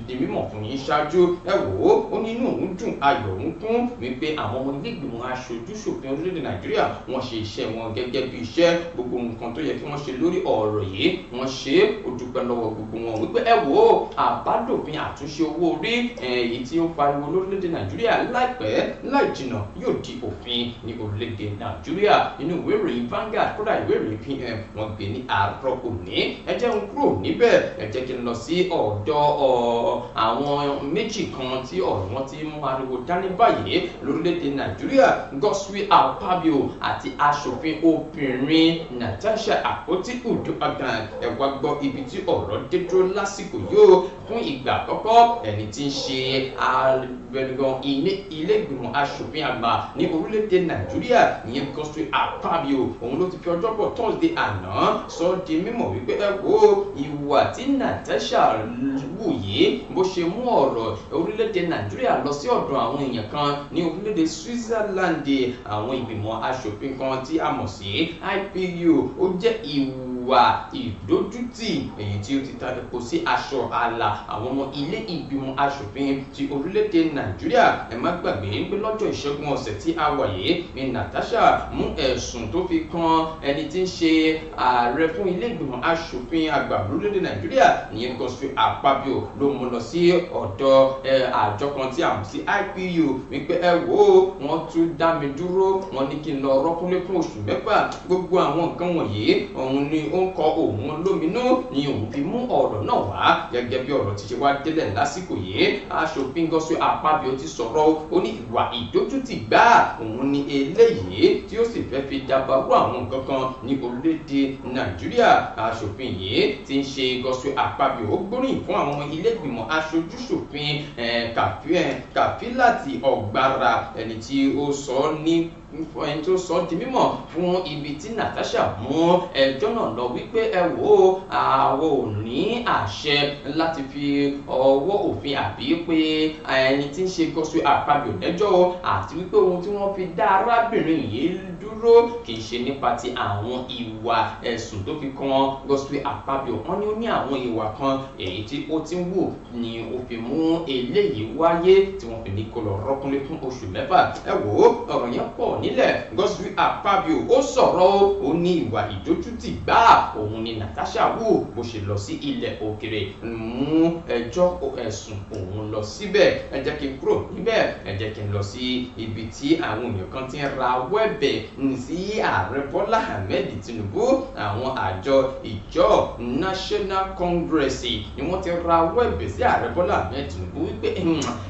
di mímọ̀ fún yín ṣáájú. Ẹ wò ó, ó ní inú òun dùn, ayọ̀ òun kún wípé àwọn ọmọ ilé ìgbìmọ̀ aṣojú-ṣòfin orílẹ̀-èdè Nàìjíríà wọ́n ṣe iṣẹ́ wọn gẹ́gẹ́ bí iṣẹ́. Gbogbo nǹkan tó yẹ kí wọ́n ṣe lórí ọ̀rọ̀ yìí wọ́n ṣe é. Ó dúpẹ́ lọ́wọ́ gbogbo wọn wípé ẹ wò ó, àbádòfin àtúnṣe owó orí èyí tí ó pariwo lórílẹ̀-èdè Nàìjíríà láìpẹ́ láì jìnà yóò di òfin ní orílẹ̀-èdè Nàìjíríà. Inú ìwé ìròyìn Vanguard, kódà ìwé ìròyìn PM wọ́n gbé ní àárọ̀ òní. Ẹ jẹ́ n kúrò níbẹ̀, ẹ jẹ́ kí n lọ sí ọ̀dọ̀ àwọn méjì kan tí ọ̀rọ̀ wọn ti mú ariwo dání báyìí lórílẹ̀-èdè Nàìjíríà, Godswill Akpabio àti aṣòfin obìnrin Natasha Akpoti-Uduaghan. Ẹ wá gbọ́ ibi tí ọ̀rọ̀ dé dúró lásìkò yóò. Fún ìgbà àkọ́kọ́ ẹni tí ń ṣe abẹnugan ilé ìgbìmọ̀ aṣòfin àgbà ní orílẹ̀-èdè Nàìjíríà ìyẹn Godswill Akpabio, òun ló ti fi ọjọ́bọ̀ Thursday àná sọ di mímọ̀ wípé ẹ wo ìwà tí Natasha wù yìí bó ṣe mú ọ̀rọ̀ orílẹ̀-èdè Nàìjíríà lọ sí ọ̀dọ̀ àwọn èèyàn kan ní orílẹ̀-èdè Switzerland, àwọn ìgbìmọ̀ aṣòfin kan tí a mọ̀ sí IPU, ó jẹ́ ìwà ìdójútì èyí tí ó ti ta epo sí aṣọ ààlà àwọn ọmọ ilé ìgbìmọ̀ aṣòfin ti orílẹ̀-èdè Nàìjíríà. Ẹ má gbàgbé pé lọ́jọ́ ìṣẹ́gun ọ̀sẹ̀ tí a wà yìí ni Natasha mú ẹ̀sùn tó fi kan ẹni tí ń ṣe ààrẹ fún ilé ìgbìmọ̀ aṣòfin àgbà lórílẹ̀-èdè Nàìjíríà ìyẹn Godswill Akpabio ló mú lọ sí ọ̀dọ̀ àjọ kan tí a mọ̀ sí IPU wípé ẹ wò ó, wọ́n tún dá mi dúró, wọ́n ní kí n lọ rọ́kúnlé fún oṣù mẹ́fà. Gbogbo àwọn nǹkan wọ̀nyí òun ni ó ń kọ òun lóminú ni òun fi mú ọ̀rọ̀ náà wá. Gẹ́gẹ́ bí ọ̀rọ̀ ti ṣe wá délẹ̀ lásìkò yìí, aṣòfin Godswill Akpabio ti sọ̀rọ̀, ó ní ìwà ìdójútì gbáà òun ni eléyìí tí ó sì fẹ́ fi dabarú àwọn nǹkan kan ní orílẹ̀-èdè Nàìjíríà. Aṣòfin yìí ti ń ṣe Godswill Akpabio ó gbóríyìn fún àwọn ilé ìgbìmọ̀ aṣojúṣòfin Kàfílàtì Ọ̀gbàrà, ẹni tí ó sọ ní ẹni tó sọ di mímọ̀ fún ibi tí Natasha mú ẹjọ́ náà lọ wípé ẹ wò ó, àwọn ò ní àṣẹ láti fi ọwọ́ òfin àbí pé ẹni tí ń ṣe Godswill Akpabio lẹ́jọ́ o, àti wípé ohun tí wọ́n fi dá arábìnrin yìí dúró kì í ṣe nípa ti àwọn ìwà ẹ̀sùn tó fi kan Godswill Akpabio. Wọ́n ní ó ní àwọn ìwà kan èyí tí ó ti ń wù ni ó fi mú eléyìí wáyé tí wọ́n fi ní kó lọ rọ́kúnlé fún oṣù mẹ́fà. Ẹ wò ó, ọ̀rọ̀ yẹn pọ̀ nílẹ̀. Godswill Akpabio ó sọ̀rọ̀ ó ní ìwà ìdójútì gbáà òun ni Natasha wù bó ṣe lọ sí ilẹ̀ òkèrè mú ẹjọ́ ẹ̀sùn òun lọ síbẹ̀. Ẹ jẹ́ kí n kúrò níbẹ̀, ẹ jẹ́ kí n lọ sí ibi tí àwọn èèyàn kan ti ń rawọ́ ẹ̀bẹ̀ sí ààrẹ Bọ́lá Ahmed Tinubu. Àwọn àjọ ìjọ National Congress ni wọ́n ti rawọ́ ẹ̀bẹ̀ sí ààrẹ Bọ́lá Ahmed Tinubu wípé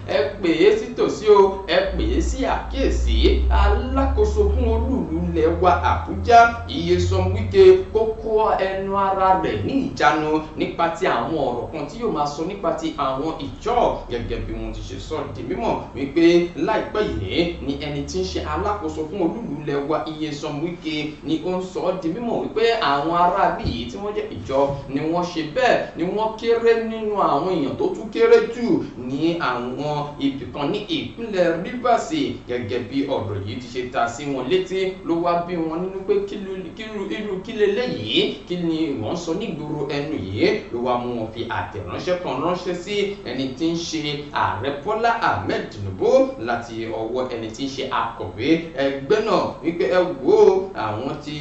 ẹ pè é sí tòsí o, ẹ pè é sí àkíyèsí alákòóso fún olúùlú ilẹ̀ wa Àbújá Nyesom Wike kó kó ẹnu ara rẹ̀ ní ìjánu nípa ti àwọn ọ̀rọ̀ kan tí yóò máa sọ nípa ti àwọn ìjọ. Gẹ́gẹ́ bí wọ́n ti ṣe sọ di mímọ̀ wípé láìpẹ́ yìí ni ẹni tí ń ṣe alákòóso fún olúùlú ilẹ̀ wa Nyesom Wike ni ó ń sọ di mímọ̀ wípé àwọn aráabí yìí tí wọ́n jẹ́ ìjọ ni wọ́n ṣe bẹ́ẹ̀ ni wọ́n kéré nínú àwọn èèyàn tó tún kéré jù ní àwọn ibìkan ní ìpínlẹ̀ Rivers. Gẹ́gẹ́ bí ọ̀rọ̀ yìí ti ṣe ta sí wọn létí ló wá bí wọn nínú pé irú kí leléyìí, kí ni wọ́n sọ nígboro ẹnu yìí, ló wá mú wọn fi àtẹ̀ránṣẹ́ kan ránṣẹ́ sí ẹni tí ń ṣe ààrẹ Bọ́lá Ahmed Tinubu láti ọwọ́ ẹni tí ń ṣe akọ̀wé ẹgbẹ́ náà wípé ẹ wò ó, àwọn ti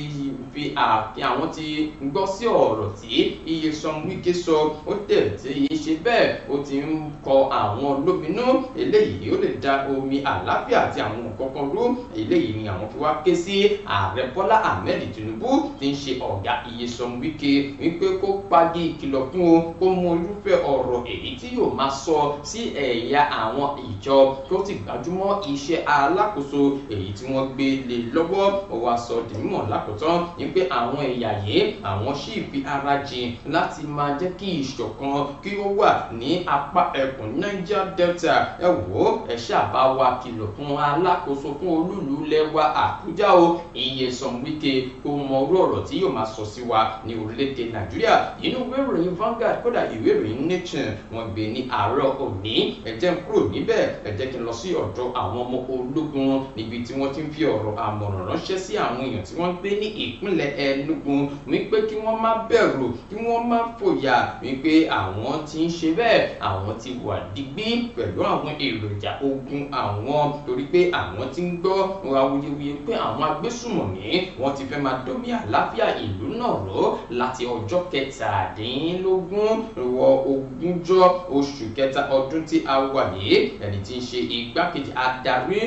fi àwọn ti gbọ́ sí ọ̀rọ̀ tí Nyesom Wike sọ, ó tẹ̀ tí í ṣe bẹ́ẹ̀ ó ti ń kọ àwọn lóminú, eléyìí ó lè da omi àlàáfíà àti àwọn nǹkan kan rú. Eléyìí ni àwọn fi wá ké sí ààrẹ Bọ́lá Ahmed Tinubu tí ń ṣe ọ̀gá Nyesom Wike wípé kó pagi ìkìlọ̀ fún o, kó mú irúfẹ́ ọ̀rọ̀ èyí tí yóò máa sọ sí ẹ̀yà àwọn ìjọ tó ti gbajúmọ̀ iṣẹ́ alákòóso èyí tí wọ́n gbé lé lọ́wọ́. Ó wá sọ di mímọ̀ lákòótán wípé àwọn ẹ̀yà yìí àwọn sì fi ara jìn láti máa jẹ́ kí ìṣọ̀kan kí ó wà ní apá ẹkùn Niger Delta. Ẹ wò ó, ẹ ṣáà bá wa kìlọ̀ fún alákòóso fún olúùlú lẹ́wà Àbújá o, Nyesom Wike, kó mọ orú ọ̀rọ̀ tí yóò máa sọ sí wa ní orílẹ̀-èdè Nàìjíríà. Inú ìwé ìròyìn Vanguard, kódà ìwé ìròyìn Nation wọ́n gbé ní àárọ̀ òní. Ẹ jẹ́ n kúrò níbẹ̀, ẹ jẹ́ kí n lọ sí ọ̀dọ̀ àwọn ọmọ ológun níbi tí wọ́n ti ń fi ọ̀rọ̀ àmọ̀ràn ránṣẹ́ sí àwọn èèyàn tí wọ́n ń gbé ní ìpínlẹ̀ Enugu wípé kí wọ́n má bẹ̀rù, kí wọ́n má fòyà, wípé àwọn ti ń ṣe bẹ́ẹ̀, àwọn ti wà digbí pẹ̀lú àwọn èròjà ogun àwọn, torí pé àwọn ti ń gbọ́ awuyewuye pé àwọn agbésùmọ̀mí wọ́n ti fẹ́ máa dómi àlàáfíà ìlú náà ró láti ọjọ́ 17 wọ 20 oṣù kẹta ọdún tí a wà yìí. Ẹni tí ń ṣe igbákejì adarí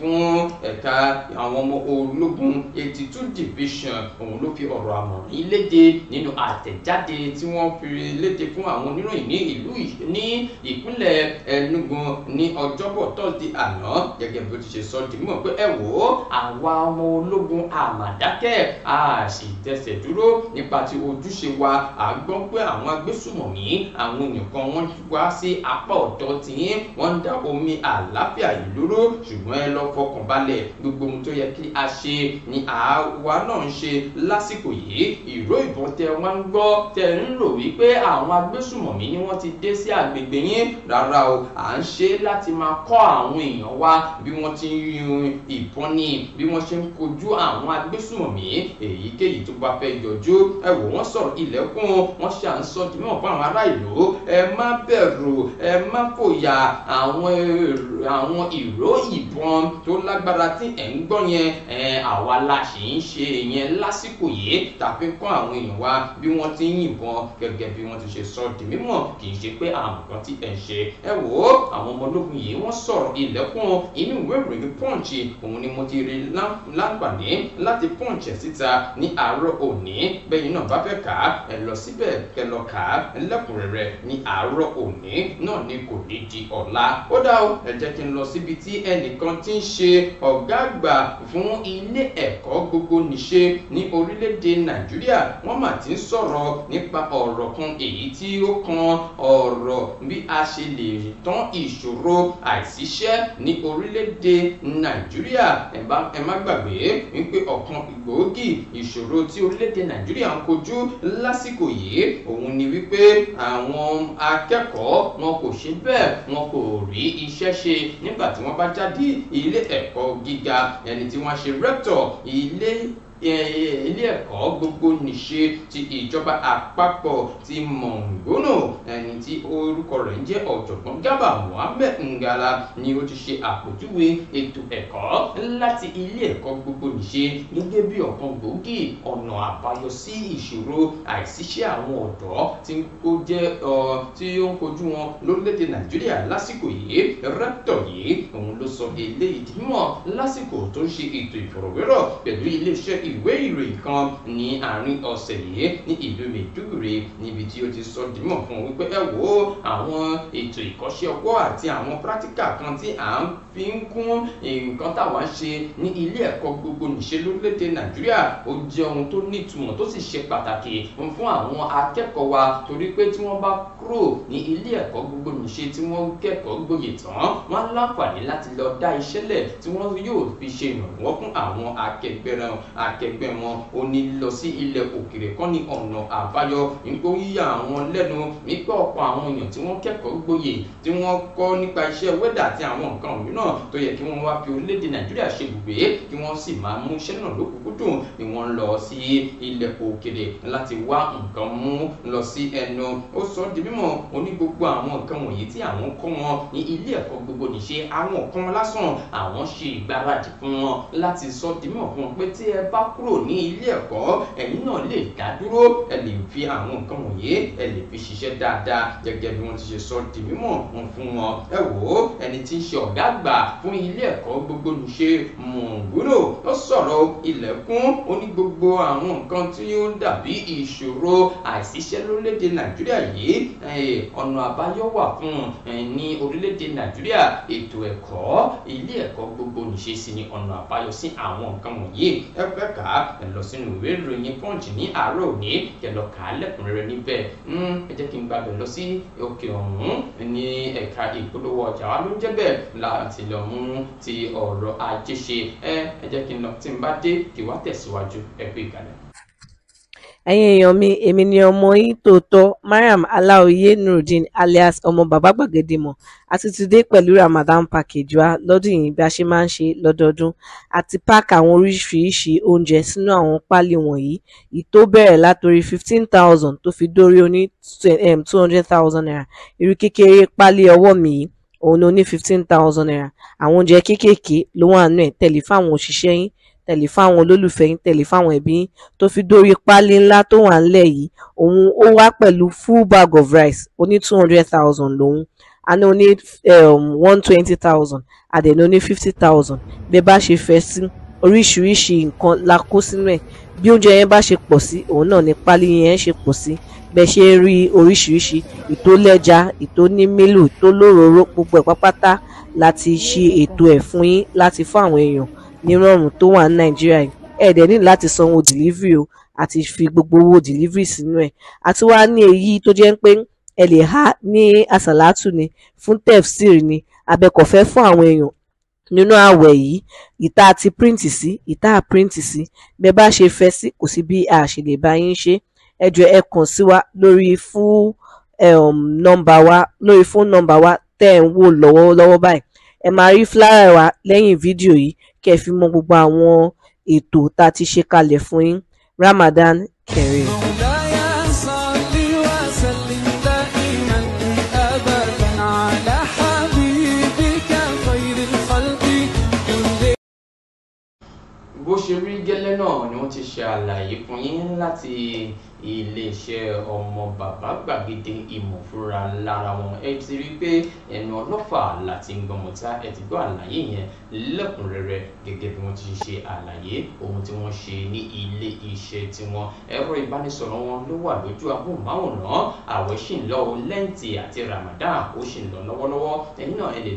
fún ẹ̀ka àwọn ọmọ ológun 82 division òun ló fi ọ̀rọ̀ àmọ̀ràn yìí léde nínú àtẹ̀jáde tí wọ́n fi léde fún àwọn oníròyìn ní ìlú ní ìpínlẹ̀ Enugu ní ọjọ́bọ̀ tọ́sídẹ̀ẹ́ àná. Gẹ́gẹ́ bí ó ti ṣe sọ di mímọ̀ pé ẹ wò ó, àwa ọmọ ológun àmàdákẹ́ a sì tẹsẹ̀ dúró nípa ti ojúṣe wa. A gbọ́ pé àwọn agbésùmọ̀mí àwọn èèyàn kan wọ́n wá sí apá ọ̀dọ̀ tiyín, wọ́n ń da omi àlàáfíà ìlú rú, ṣùgbọ́n ẹ lọ fọkàn balẹ̀, gbogbo ohun tó yẹ kí a ṣe ni àwa náà ń ṣe lásìkò yìí. Ìró ìbọn tẹ wọ́n ń gbọ́ tẹ ń rò wípé àwọn agbésùmọ̀mí ni wọ́n ti dé sí àgbègbè yín, rárá o, à ń ṣe láti máa kọ́ àwọn èèyàn wa bí wọ́n ti ń yun ìbọn ni, bí wọ́n ṣe ń kojú àwọn agbésùmọ̀mí èyíkéyìí tó bá fẹ́ yọjú. Ẹ wò wọ́n sọ̀rọ̀ ilẹ̀kùn, wọ́n ṣà ń sọ di mímọ̀ fún àwọn ará ìlú, ẹ má bẹ̀rù, ẹ má fòyà, àwọn ìró ìbọn tó lágbára tí ẹ̀ ń gbọ́ yẹn, àwa la ṣì ń ṣe yẹn lásìkò yìí tàbí kọ́ àwọn èèyàn wa bí wọ́n ti ń yìnbọn gẹ́gẹ́ bí wọ́n ti ṣe sọ di mímọ̀, kì í ṣe pé àwọn kan tí ẹ̀ ń ṣe. Ẹ wò ó, àwọn ọmọ ológun yìí wọ́n sọ̀rọ̀ ilẹ̀kùn. Inú ìwé ìròyìn Punch òun ni mo ti rí láǹfààní láti Punch ẹ̀ síta ní àárọ̀ òní. Bẹ́yìn náà bá fẹ́ kà á, ẹ lọ síbẹ̀ kẹ lọ kà á lẹ́kùnrẹ́rẹ́ ní àárọ̀ òní náà ni, kò ní di ọ̀la. Ó dá o, ẹ jẹ́ kí n lọ síbi tí ẹnìkan ti ń ṣe ọ̀gá àgbà fún ilé ẹ̀kọ́ gbogbo nìṣe ní orílẹ̀-èdè Nàìjíríà. Wọ́n mà ti ń sọ̀rọ̀ nípa ọ̀rọ̀ kan èyí tí ó kan ọ̀rọ̀ bí a ṣe lè tán ìṣòro àìsíṣẹ́ ní orílẹ̀-èdè Nàìjíríà. Ẹ má gbàgbé wípé ọ̀kan gbòógì ìṣòro tí orílẹ̀-èdè Nàìjíríà ń kojú lásìkò yìí òun ni wípé àwọn akẹ́kọ̀ọ́ wọn kò ṣe bẹ́ẹ̀, wọn kò rí iṣẹ́ ṣe nígbà tí wọ́n bá jáde ilé ẹ̀kọ́ gíga. Ẹni tí wọ́n ṣe rẹ́tọ̀ ilé ẹ̀kọ́ gbogbo nìṣe ti ìjọba àpapọ̀ ti Mongono, ẹni tí orúkọ rẹ̀ ń jẹ́ ọ̀jọ̀gbọ́n Garba Mohammed Ngala, ni ó ti ṣe àpèjúwe ètò ẹ̀kọ́ láti ilé ẹ̀kọ́ gbogbo nìṣe gẹ́gẹ́ bí ọ̀kan gbòógì ọ̀nà àbáyọ sí ìṣòro àìsíṣẹ́ àwọn ọ̀dọ́ tí ó ń kojú wọn lórílẹ̀‐èdè Nàìjíríà lásìkò yìí. Rẹ́tọ̀ yìí òun ló sọ eléyìí di mímọ̀ lásìkò tó ń ṣe ètò ìfọ̀rọ̀wérọ̀ pẹ̀lú iléeṣẹ́ ìwé ìròyìn kan ní àárín ọ̀sẹ̀ yìí ní ìlú Maiduguri, níbi tí ó ti sọ dímọ̀ fún wípé ẹ wo àwọn ètò ìkọ́ṣẹ́ ọwọ́ àti àwọn pírátíkà kan tí à ń fi ń kún nǹkan táwa ń ṣe ní ilé ẹ̀kọ́ gbogbo nìṣe lórílẹ̀‐èdè Nàìjíríà, ó jẹ́ ohun tó nítumọ̀ tó sì ṣe pàtàkì fún àwọn akẹ́kọ̀ọ́ wa, torí pé tí wọ́n bá kúrò ní ilé ẹ̀kọ́ gbogbo nìṣe tí wọ́n kẹ́kọ̀ọ́ gboyè tán, wọ́n á láǹfààní láti lọ dá iṣẹ́ lẹ̀ tí wọ́n yóò fi ṣe ìrànwọ́ fún àwọn akẹgbẹ́ wọn. Ó ní lọ sí ilẹ̀ òkèrè kan ní ọ̀nà àbáyọ. Nípa yíyà àwọn lẹ́nu nípa ọ̀pọ̀ àwọn èèyàn tí wọ́n kẹ́kọ̀ọ́ gboyè tí wọ́n kọ́ nípa iṣẹ́ wẹ́dà àti àwọn nǹkan mìíràn tó yẹ kí wọ́n wá fi orílẹ̀-èdè Nàìjíríà ṣe ibùgbé kí wọ́n sì máa mú iṣẹ́ náà lókùnkúndùn ni wọ́n ń lọ sí ilẹ̀ òkèrè láti wá nǹkan mú lọ sí ẹnu. Ó sọ di mímọ̀, ó ní gbogbo àwọn nǹkan wọ̀nyí tí àwọn kọ́ wọn ní ilé ẹ̀kọ́ gbogbo nìṣe àwọn kan lásán, àwọn ṣe ìgbáradì fún wọn láti sọ di mímọ̀ fún wọn pé tí ẹ bá kúrò ní ilé ẹ̀kọ́ ẹ̀yin náà lè dá dúró, ẹ lè fi àwọn nǹkan wọ̀nyí ẹ lè fi ṣiṣẹ́ dáadáa gẹ́gẹ́ bí wọ́n ti ṣe sọ di mímọ̀ wọn fún wọn. Ẹ wò ó, ẹni tí ń ṣe ọ̀gá àgbà fún ilé ẹ̀kọ́ gbogbo nìṣe Mongono ó sọ̀rọ̀ ilẹ̀kùn, ó ní gbogbo àwọn nǹkan tí ó ń dàbí ìṣòro àìsíṣẹ́ lórílẹ̀‐èdè Nàìjíríà yìí, ọ̀nà àbáyọ wà fún ní orílẹ̀‐èdè Nàìjíríà. Ètò ẹ̀kọ́ ilé ẹ̀kọ́ gbogbo nìṣe sì ni ọ̀nà àbáyọ sí àwọn nǹkan wọ̀nyí. Ẹ fẹ́ kà á, ẹ lọ sínú ìwé ìròyìn Punch ní àárọ̀ òní kẹ́ lọ kà á lẹ́kùnrẹ́rẹ́ níbẹ̀. Ẹ jẹ́ kí n gbàgbé lọ sí òkè ọ̀hún ní ẹ̀ka ìpolówó ọjà wa ló ń jẹ́ bẹ́ẹ̀ láti lọ mú ti ọ̀rọ̀ ajé ṣe. Ẹ jẹ́ kí n lọ, tí n bá dé kí wá tẹ̀síwájú. Ẹ kú ìkàlẹ̀. Ẹ̀yin èèyàn mi, èmi ni ọmọ yín tòótọ́ Mariam Aláòyé Nurudeen alias ọmọ bàbá gbàgede mọ̀. A ti ti dé pẹ̀lú Ramadan package wa lọ́dún yìí bí a ṣe máa ń ṣe lọ́dọọdún. A ti páàkì àwọn oríṣiríṣi oúnjẹ sínú àwọn páálí wọ̀nyí, èyí tó bẹ̀rẹ̀ látorí 15,000 tó fi dórí oní 200,000 naira. Irú kékeré páálí ọwọ́ mi yìí òun ni ó ní 15,000 naira. Àwọn oúnjẹ kéékèèké ló wà nínú ẹ̀, tẹ̀lé fáwọn òṣìṣẹ́ yín, tẹ̀lé fáwọn olólùfẹ́ yín, tẹ̀lé fáwọn ẹbí yín, tó fi dórí páálí ńlá tó wà ńlẹ̀ yìí. Òun ó wá pẹ̀lú full bag of rice oní 200,000 lòun, a ní oní 120,000, a dẹ̀ ní oní 50,000. Bí ẹ bá ṣe fẹ́ sí, oríṣiríṣi nǹkan la kó sínú ẹ̀. Bí oúnjẹ yẹn bá ṣe pọ̀ sí, òun náà ni páálí yẹn ṣe pọ̀ sí. Bẹ́ẹ̀ ṣe ń rí oríṣiríṣi, ìtó lẹ́ja, ìtó ní mílù, ìtó lóróró, gbogbo ẹ̀ pátápátá láti ṣe ètò ẹ̀ fún yín láti fún àwọn èèyàn nírọ̀rùn tó wà ní Nàìjíríà yìí. Ẹ dẹ̀ ní láti sanwó delivery o, àti fi gbogbo owó delivery sínú ẹ̀. Àti wá ní èyí tó jẹ́ pé ẹ lè há ní àsàlátù ni, fún tefsir ni, abẹ́kọ̀fẹ́ fún àwọn èèyàn Nínú àwẹ̀ yìí, ìta ti print sí, ìta print sí, bẹ́ẹ̀ bá ṣe fẹ́ sí, kò sí bí a ṣe lè bá yín ṣe. Ẹ jọ̀ọ́ ẹ kàn sí wa lórí fún nọ́mbà wa, lórí fóònù nọ́mbà wa tẹ́ ẹ̀ ń wò lọ́wọ́lọ́wọ́ báyìí. Ẹ máa rí flyer wa lẹ́yìn fídíò yìí kẹ́ ẹ fi mọ gbogbo àwọn ètò tá a ti ṣe kalẹ̀ fún yín. Ramadan Kareem. مولاي صل وسلم دائما ابدا على حبيبك خير الخلق كلهم. Bó ṣe rí gẹ́lẹ́ náà ni wọ́n ti ṣe àlàyé fún yín láti iléeṣẹ́ ọmọ bàbá gbàgede ìmọ̀ fúnra lára wọn. Ẹ ti rí i pé ẹnu ọlọ́fà láti ń gbọmọta. Ẹ ti gbọ́ àlàyé yẹn lẹ́kùnrẹ́rẹ́ gẹ́gẹ́ bí wọ́n ti ṣe àlàyé ohun tí wọ́n ṣe ní ilé iṣẹ́ tiwọn. Ẹ̀rọ ìbánisọ̀rọ̀ wọn ló wà lójú amóhùnmáwòrán. Àwẹ̀ ṣì ń lọ o, lẹ́ǹtì àti Ramadan ó ṣì ń lọ lọ́wọ́lọ́wọ́. Ẹ̀yin náà ẹ lè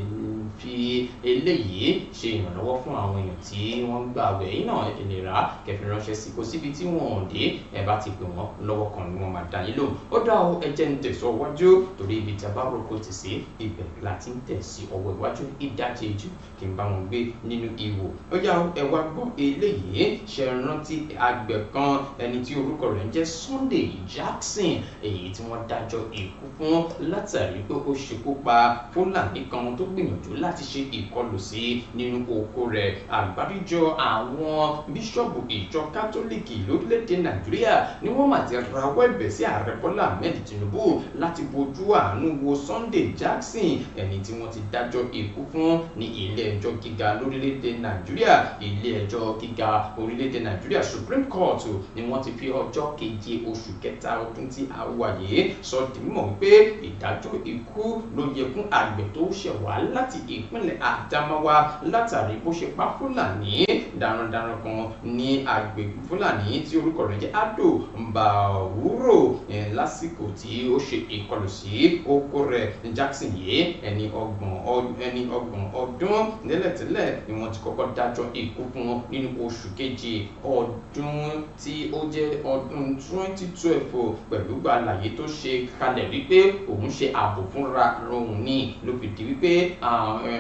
fi eléyìí ṣe ìrànlọ́wọ́ fún àwọn èèyàn tí wọ́n ń gbààwẹ̀. Ẹ̀yin náà ẹ lè rà á kẹfì ránṣẹ́ sí, kò síbi tí wọ́n ò dé. Ẹ bá ti pè wọ́n lọ́wọ́ kan ni wọ́n máa dá yín lóhùn. Ó dá o, ẹ jẹ́ ń tẹ̀síwájú torí ibi tí a bá roko tì sí ibẹ̀ la ti ń tẹ̀ sí ọwọ́ iwájú. Ìdajì jù kí n bá wọn gbé nínú ihò. Ó yá o, ẹ wá gbọ́ eléyìí. Ṣe rántí àgbẹ̀ kan, ẹni tí orúkọ rẹ̀ ń jẹ́ Sunday Jackson, èyí tí wọ́n dájọ́ ikú fún látàrí pé ó ṣekú pa Fúlàní kan tó gbìyànjú láti ṣe ìkọlù sí nínú oko rẹ̀. Àgbáríjọ àwọn bíṣọ̀bù ìjọ kátólíìkì lórílẹ̀‐èdè Nàìjíríà ni wọ́n mà ti rawọ́ ẹ̀bẹ̀ sí ààrẹ Bọ́lá Ahmed Tinubu láti bojú àánú wo Sunday Jackson, ẹni tí wọ́n ti dájọ́ ikú fún ní ilé ẹjọ́ gíga lórílẹ̀‐èdè Nàìjíríà. Ilé ẹjọ́ gíga orílẹ̀‐èdè Nàìjíríà, Supreme Court, ni wọ́n ti fi ọjọ́ keje oṣù kẹta ọdún tí a wà yìí sọ di mímọ̀ wípé ìdájọ́ ikú ló yẹ fún àgbẹ̀ tó ṣẹ̀ wá láti ìpínlẹ̀ Adamawa látàrí bó ṣe pa Fúlàní darandaran kan ní agbègbè Fúlàní tí orúkọ rẹ̀ jẹ́ Ado Mbawuro lásìkò tí ó ṣe ìkọlù sí oko rẹ̀. Jackson yìí, ẹni 30 ọdún nílẹ̀tẹ́lẹ̀ ni wọ́n ti kọ́kọ́ dájọ́ ikú fún wọn nínú oṣù kejì ọdún tí ó jẹ́ ọdún 2012 pẹ̀lú àlàyé tó ṣe kalẹ̀ wípé òun ṣe ààbò fúnra òun ní ló fi di wípé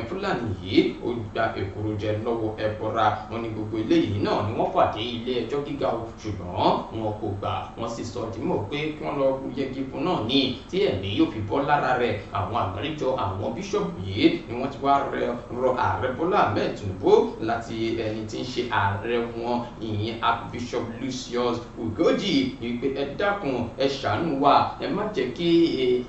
Fúlàní yìí ó gba èkuru jẹ lọ́wọ́ ẹbọra. Wọn ní gbogbo eléyìí náà ni wọ́n fà dé ilé ẹjọ́ gíga o, ṣùgbọ́n wọn kò gbà. Wọ́n sì sọ dìímọ̀ pé kí wọ́n lọ yẹgi fún náà ní tí ẹ̀mí yóò fi bọ́ lára rẹ̀. Àwọn àgbáríjọ àwọn bíṣọ̀bù yìí ni wọ́n ti wá rọ ààrẹ Bọ́lá Ahmed Tinubu láti ẹni tí ń ṣe ààrẹ wọn, ìyẹn Archbishop Lucius Ugoji, wípé ẹ dákun, ẹ ṣàánú wa, ẹ má jẹ́ kí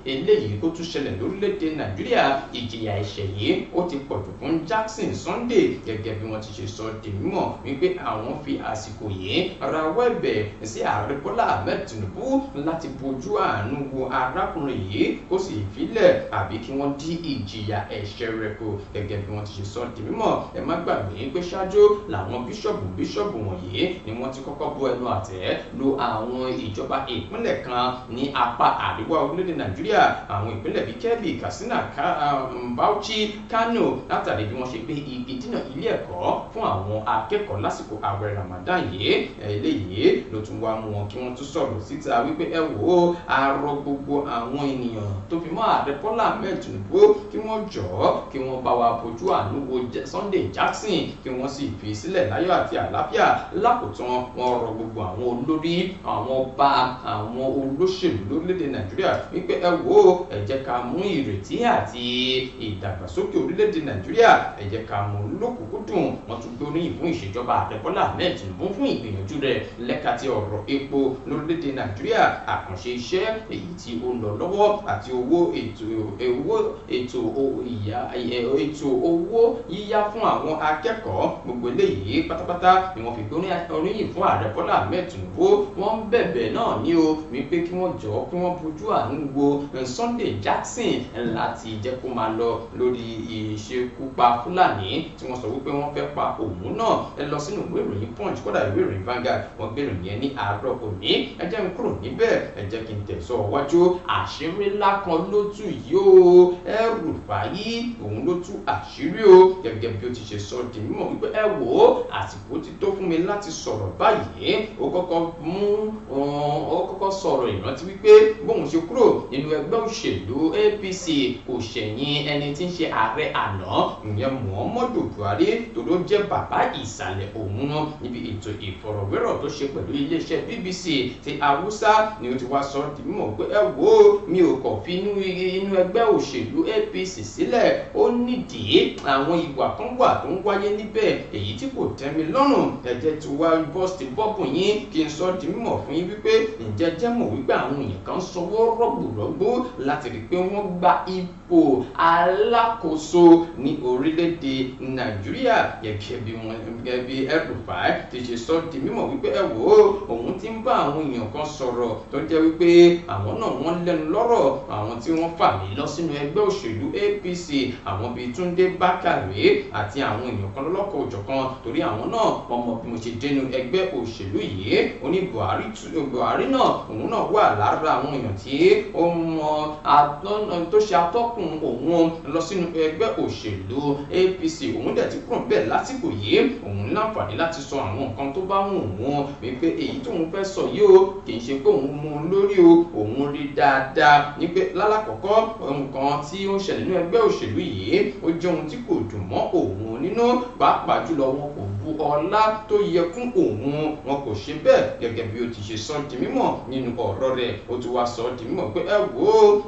eléyìí kó tún ṣẹlẹ̀ lórílẹ̀‐èdè Nàìjíríà. Ìjìyà ẹ̀ṣẹ̀ yìí ó ti pọ̀jù fún Jackson Sunday. Gẹ́gẹ́ bí wọ́n ti ṣe sọ di mímọ̀ wípé àwọn fi àsìkò yìí rawọ́ ẹ̀bẹ̀ sí ààrẹ Bọ́lá Ahmed Tinubu láti bojú àánú wo arákùnrin yìí kó sì filẹ̀ àbí kí wọ́n dí ìjìyà ẹ̀ṣẹ̀ rẹ̀ kù. Gẹ́gẹ́ bí wọ́n ti ṣe sọ di mímọ̀, ẹ má gbàgbé pé ṣáájú làwọn bíṣọ̀bù wọ̀nyí ni wọ́n ti kọ́kọ́ bu ẹnu àtẹ́ lu àwọn ìjọba ìpínlẹ̀ kan ní apá àríwá orílẹ̀-èdè Nàìjíríà, àwọn ìpínlẹ̀ bíi Kebbi, Katsina, Bauchi, Kano, látàrí bí wọ́n ṣe gbé igi dínà ilé ẹ̀kọ́ fún àwọn akẹ́kọ̀ọ́ lásìkò ààwẹ̀ Ramadan yìí. Eléyìí ló tún wá mú wọn kí wọ́n tún sọ̀rọ̀ síta wípé ẹ wò ó, arọ gbogbo àwọn ènìyàn tó fi mọ́ ààrẹ Bọ́lá Ahmed Tinubu kí wọ́n jọ̀ọ́ kí wọ́n bá wa bójú àánú wo Sunday Jackson kí wọ́n sì fi sílẹ̀ láyọ̀ àti àlàáfíà. Lákòótán, wọ́n rọ gbogbo àwọn olórí, àwọn ọba, àwọn olóṣèlú lórílẹ̀‐èdè Nàìjíríà wípé ẹ wò ó, ẹ jẹ́ ká mú ìrètí àti ìdàgbàsókè orílẹ̀-èdè Nàìjíríà, ẹ jẹ́ ká mú lókùnkúndùn. Wọ́n tún gbóríyìn fún ìṣèjọba ààrẹ Bọ́lá Ahmed Tinubu fún ìgbìyànjú rẹ̀ lẹ́ka ti ọ̀rọ̀ epo lórílẹ̀-èdè Nàìjíríà, àkànṣe iṣẹ́ èyí tí ó ń lọ lọ́wọ́ àti owó ètò owó yíyá fún àwọn akẹ́kọ̀ọ́. Gbogbo eléyìí pátápátá ni wọ́n fi gbóríyìn fún ààrẹ Bọ́lá Ahmed Tinubu. Wọ́n ń bẹ̀bẹ̀ náà ní o wípé kí wọ́n jọ̀ọ́ kí wọ́n bójú àánú wo Sunday Jackson láti jẹ́ kó máa lọ lórí ìṣekúpa Fúlàní tí wọ́n sọ wípé wọ́n fẹ́ pa òun náà. Ẹ lọ sínú ìwé ìròyìn Punch, kódà ìwé ìròyìn Vanguard, wọ́n gbé ìròyìn yẹn ní àárọ̀ òní. Ẹ jẹ́ n kúrò níbẹ̀, ẹ jẹ́ kí n tẹ̀síwájú. Àṣírí ńlá kan ló tú yìí o, El-Rufai òun ló tú àṣírí o. Gẹ́gẹ́ bí ó ti ṣe sọ di mímọ̀ wípé ẹ wò ó, àsìkò ti tó fún mi láti sọ̀rọ̀ báyìí. Ó kọ́kọ́ sọ̀rọ̀ ìrántí wípé bóun ṣe kúrò nínú ẹgbẹ́ òṣèlú APC kò ṣẹ̀yìn ẹni tí ń ṣe ààrẹ àná, ìyẹn Muhammadu Buhari, tó ló jẹ́ bàbá ìsàlẹ̀ òun. Níbi ètò ìfọ̀rọ̀wérọ̀ tó ṣe pẹ̀lú iléeṣẹ́ BBC ti Haúsá ni ó ti wá sọ di mímọ̀ pé ẹ wò ó, mi ò kàn fi inú ẹgbẹ́ òṣèlú APC sílẹ̀, ó nídìí àwọn ìwà kan wà tó ń wáyé níbẹ̀ èyí tí kò tẹ́ mi lọ́rùn. Ẹ̀jẹ̀ tí wá bọ́ọ̀sì bọ́ọ̀bù yín kí n sọ di mímọ̀ fún yín wípé ǹjẹ́ jẹ́ mọ̀ wípé àwọn èèyàn kan sanwó rọ̀gbùrọ̀gbù láti rí pé wọ́n gba ipò alákòóso ní orílẹ̀-èdè Nàìjíríà. Gẹ́gẹ́ bí El-Rufai ti ṣe sọ di mímọ̀ wípé ẹ wò ó, òun ti ń bá àwọn èèyàn kan sọ̀rọ̀ tó jẹ́ wípé àwọn náà wọ́n lẹ́nu lọ́rọ̀, àwọn tí wọ́n fà mí lọ sínú ẹgbẹ́ òṣèlú APC, àwọn bíi Túndé Bákàrè àti àwọn èèyàn kan lọ́lọ́kọ̀ òjọ̀kan, torí àwọn náà wọ́n mọ bí mo ṣe dénú ẹgbẹ́ òṣèlú yìí. Ó ní Buhari náà òun náà wà lára àwọn èèyàn tí ó mọ tó ṣe atọ́kùn òun lọ sínú ẹgbẹ́ òṣèlú APC, òun dẹ̀ ti kúrò bẹ́ẹ̀ lásìkò yìí. Òun láǹfààní láti sọ àwọn nǹkan tó bá wù òun, wípé èyí tóun fẹ́ sọ yìí o, kì í ṣe pé òun mú un lórí o, òun rí dáadáa ní pé lálàkọ́kọ́ nǹkan tí ó ń ṣẹlẹ̀ nínú ẹgbẹ́ òṣèlú yìí ó jẹ́ ohun tí kò dùn mọ́ òun nínú, pàápàá jùlọ wọn kò bu ọlá tó yẹ fún òun, wọn kò ṣe bẹ́ẹ̀. Gẹ́gẹ́ bí ó ti ṣe sọ di mímọ̀ nínú ọ̀rọ̀ rẹ̀, ó ti wá sọ di mímọ̀ pé ẹ wò ó,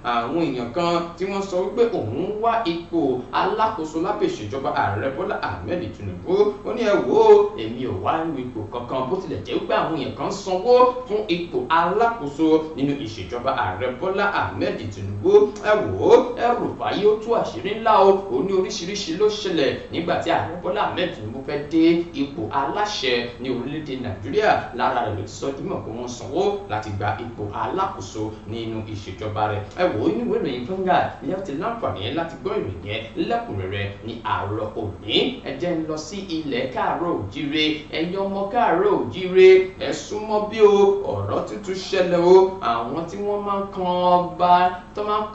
àwọn èèyàn kan tí wọ́n sọ wípé òun wá ipò alákòóso lábẹ́ ìṣèjọba ààrẹ Bọ́lá Ahmed Tinubu, ó ní ẹ wò ó, èmi ò wá ipò kankan, bó tilẹ̀ jẹ́ wípé àwọn èèyàn kan sanwó fún ipò alákòóso nínú ìṣèjọba ààrẹ Bọ́lá Ahmed Tinubu. Ẹ wò ó, El-Rufai ó tú àṣírí ńlá o, ó ní oríṣiríṣi ló ṣẹlẹ̀ nígbà tí ààrẹ Bọ́lá Ahmed Tinubu fẹ́ dé ipò aláṣẹ ní orílẹ̀-èdè Nàìjíríà. Lára rẹ̀ ló ti sọ dímọ̀ pé wọ́n sanwó láti gba ipò alákòóso nínú ìṣèjọba rẹ̀. Ẹ wò ó, inú ìwé ìròyìn Vanguard ni ẹ ti láǹfààní láti gbọ́ ìròyìn yẹn lẹ́kùnrẹ́rẹ́ ní àárọ̀ òní. Ẹ jẹ́ ń lọ sí ilẹ̀ káàárọ̀ òjíire, ẹ̀yin ọmọ káàárọ̀ òjíire, ẹ súnmọ́ bí o, ọ̀rọ̀ tuntun ṣẹlẹ̀ o. Àwọn tí wọ́n máa ń kan ọba tó máa ń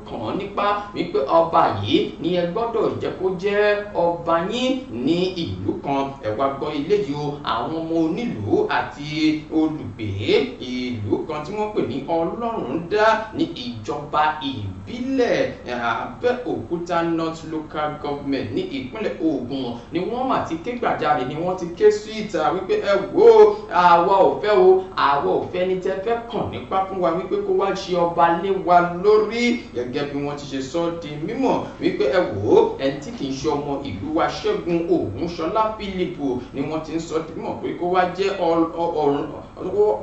kàn án nípa wípé ọba yìí ni ẹ gbọ́dọ̀ jẹ́ kó jẹ́ ọba yín ní ìlú kan. Ẹ wá gbọ́ ilé yìí o, àwọn ọmọ onílùú àti olùgbé ìlú kan tí wọ́n pè ní Ọlọ́rundá ní ìjọba ìbílẹ̀ Abẹ́òkúta North Local Government ní ìpínlẹ̀ Ògùn ni wọ́n mà ti ké gbàjarè, ni wọ́n ti ké sí ìta wípé ẹ wò ó, àwa ò fẹ́ o, àwa ò fẹ́ ní tẹ́ fẹ́ kàn nípa fún wa wípé kó wá ṣe ọba lé wa lórí. Gẹ́gẹ́ bí wọ́n ti ṣe sọ di mímọ̀ wípé ẹ wò ó, ẹni tí kì í ṣe ọmọ ìlú wa Ṣẹ́gun Ògúnṣọlá Philip ni wọ́n ti ń sọ di mímọ̀ pé kó wá jẹ́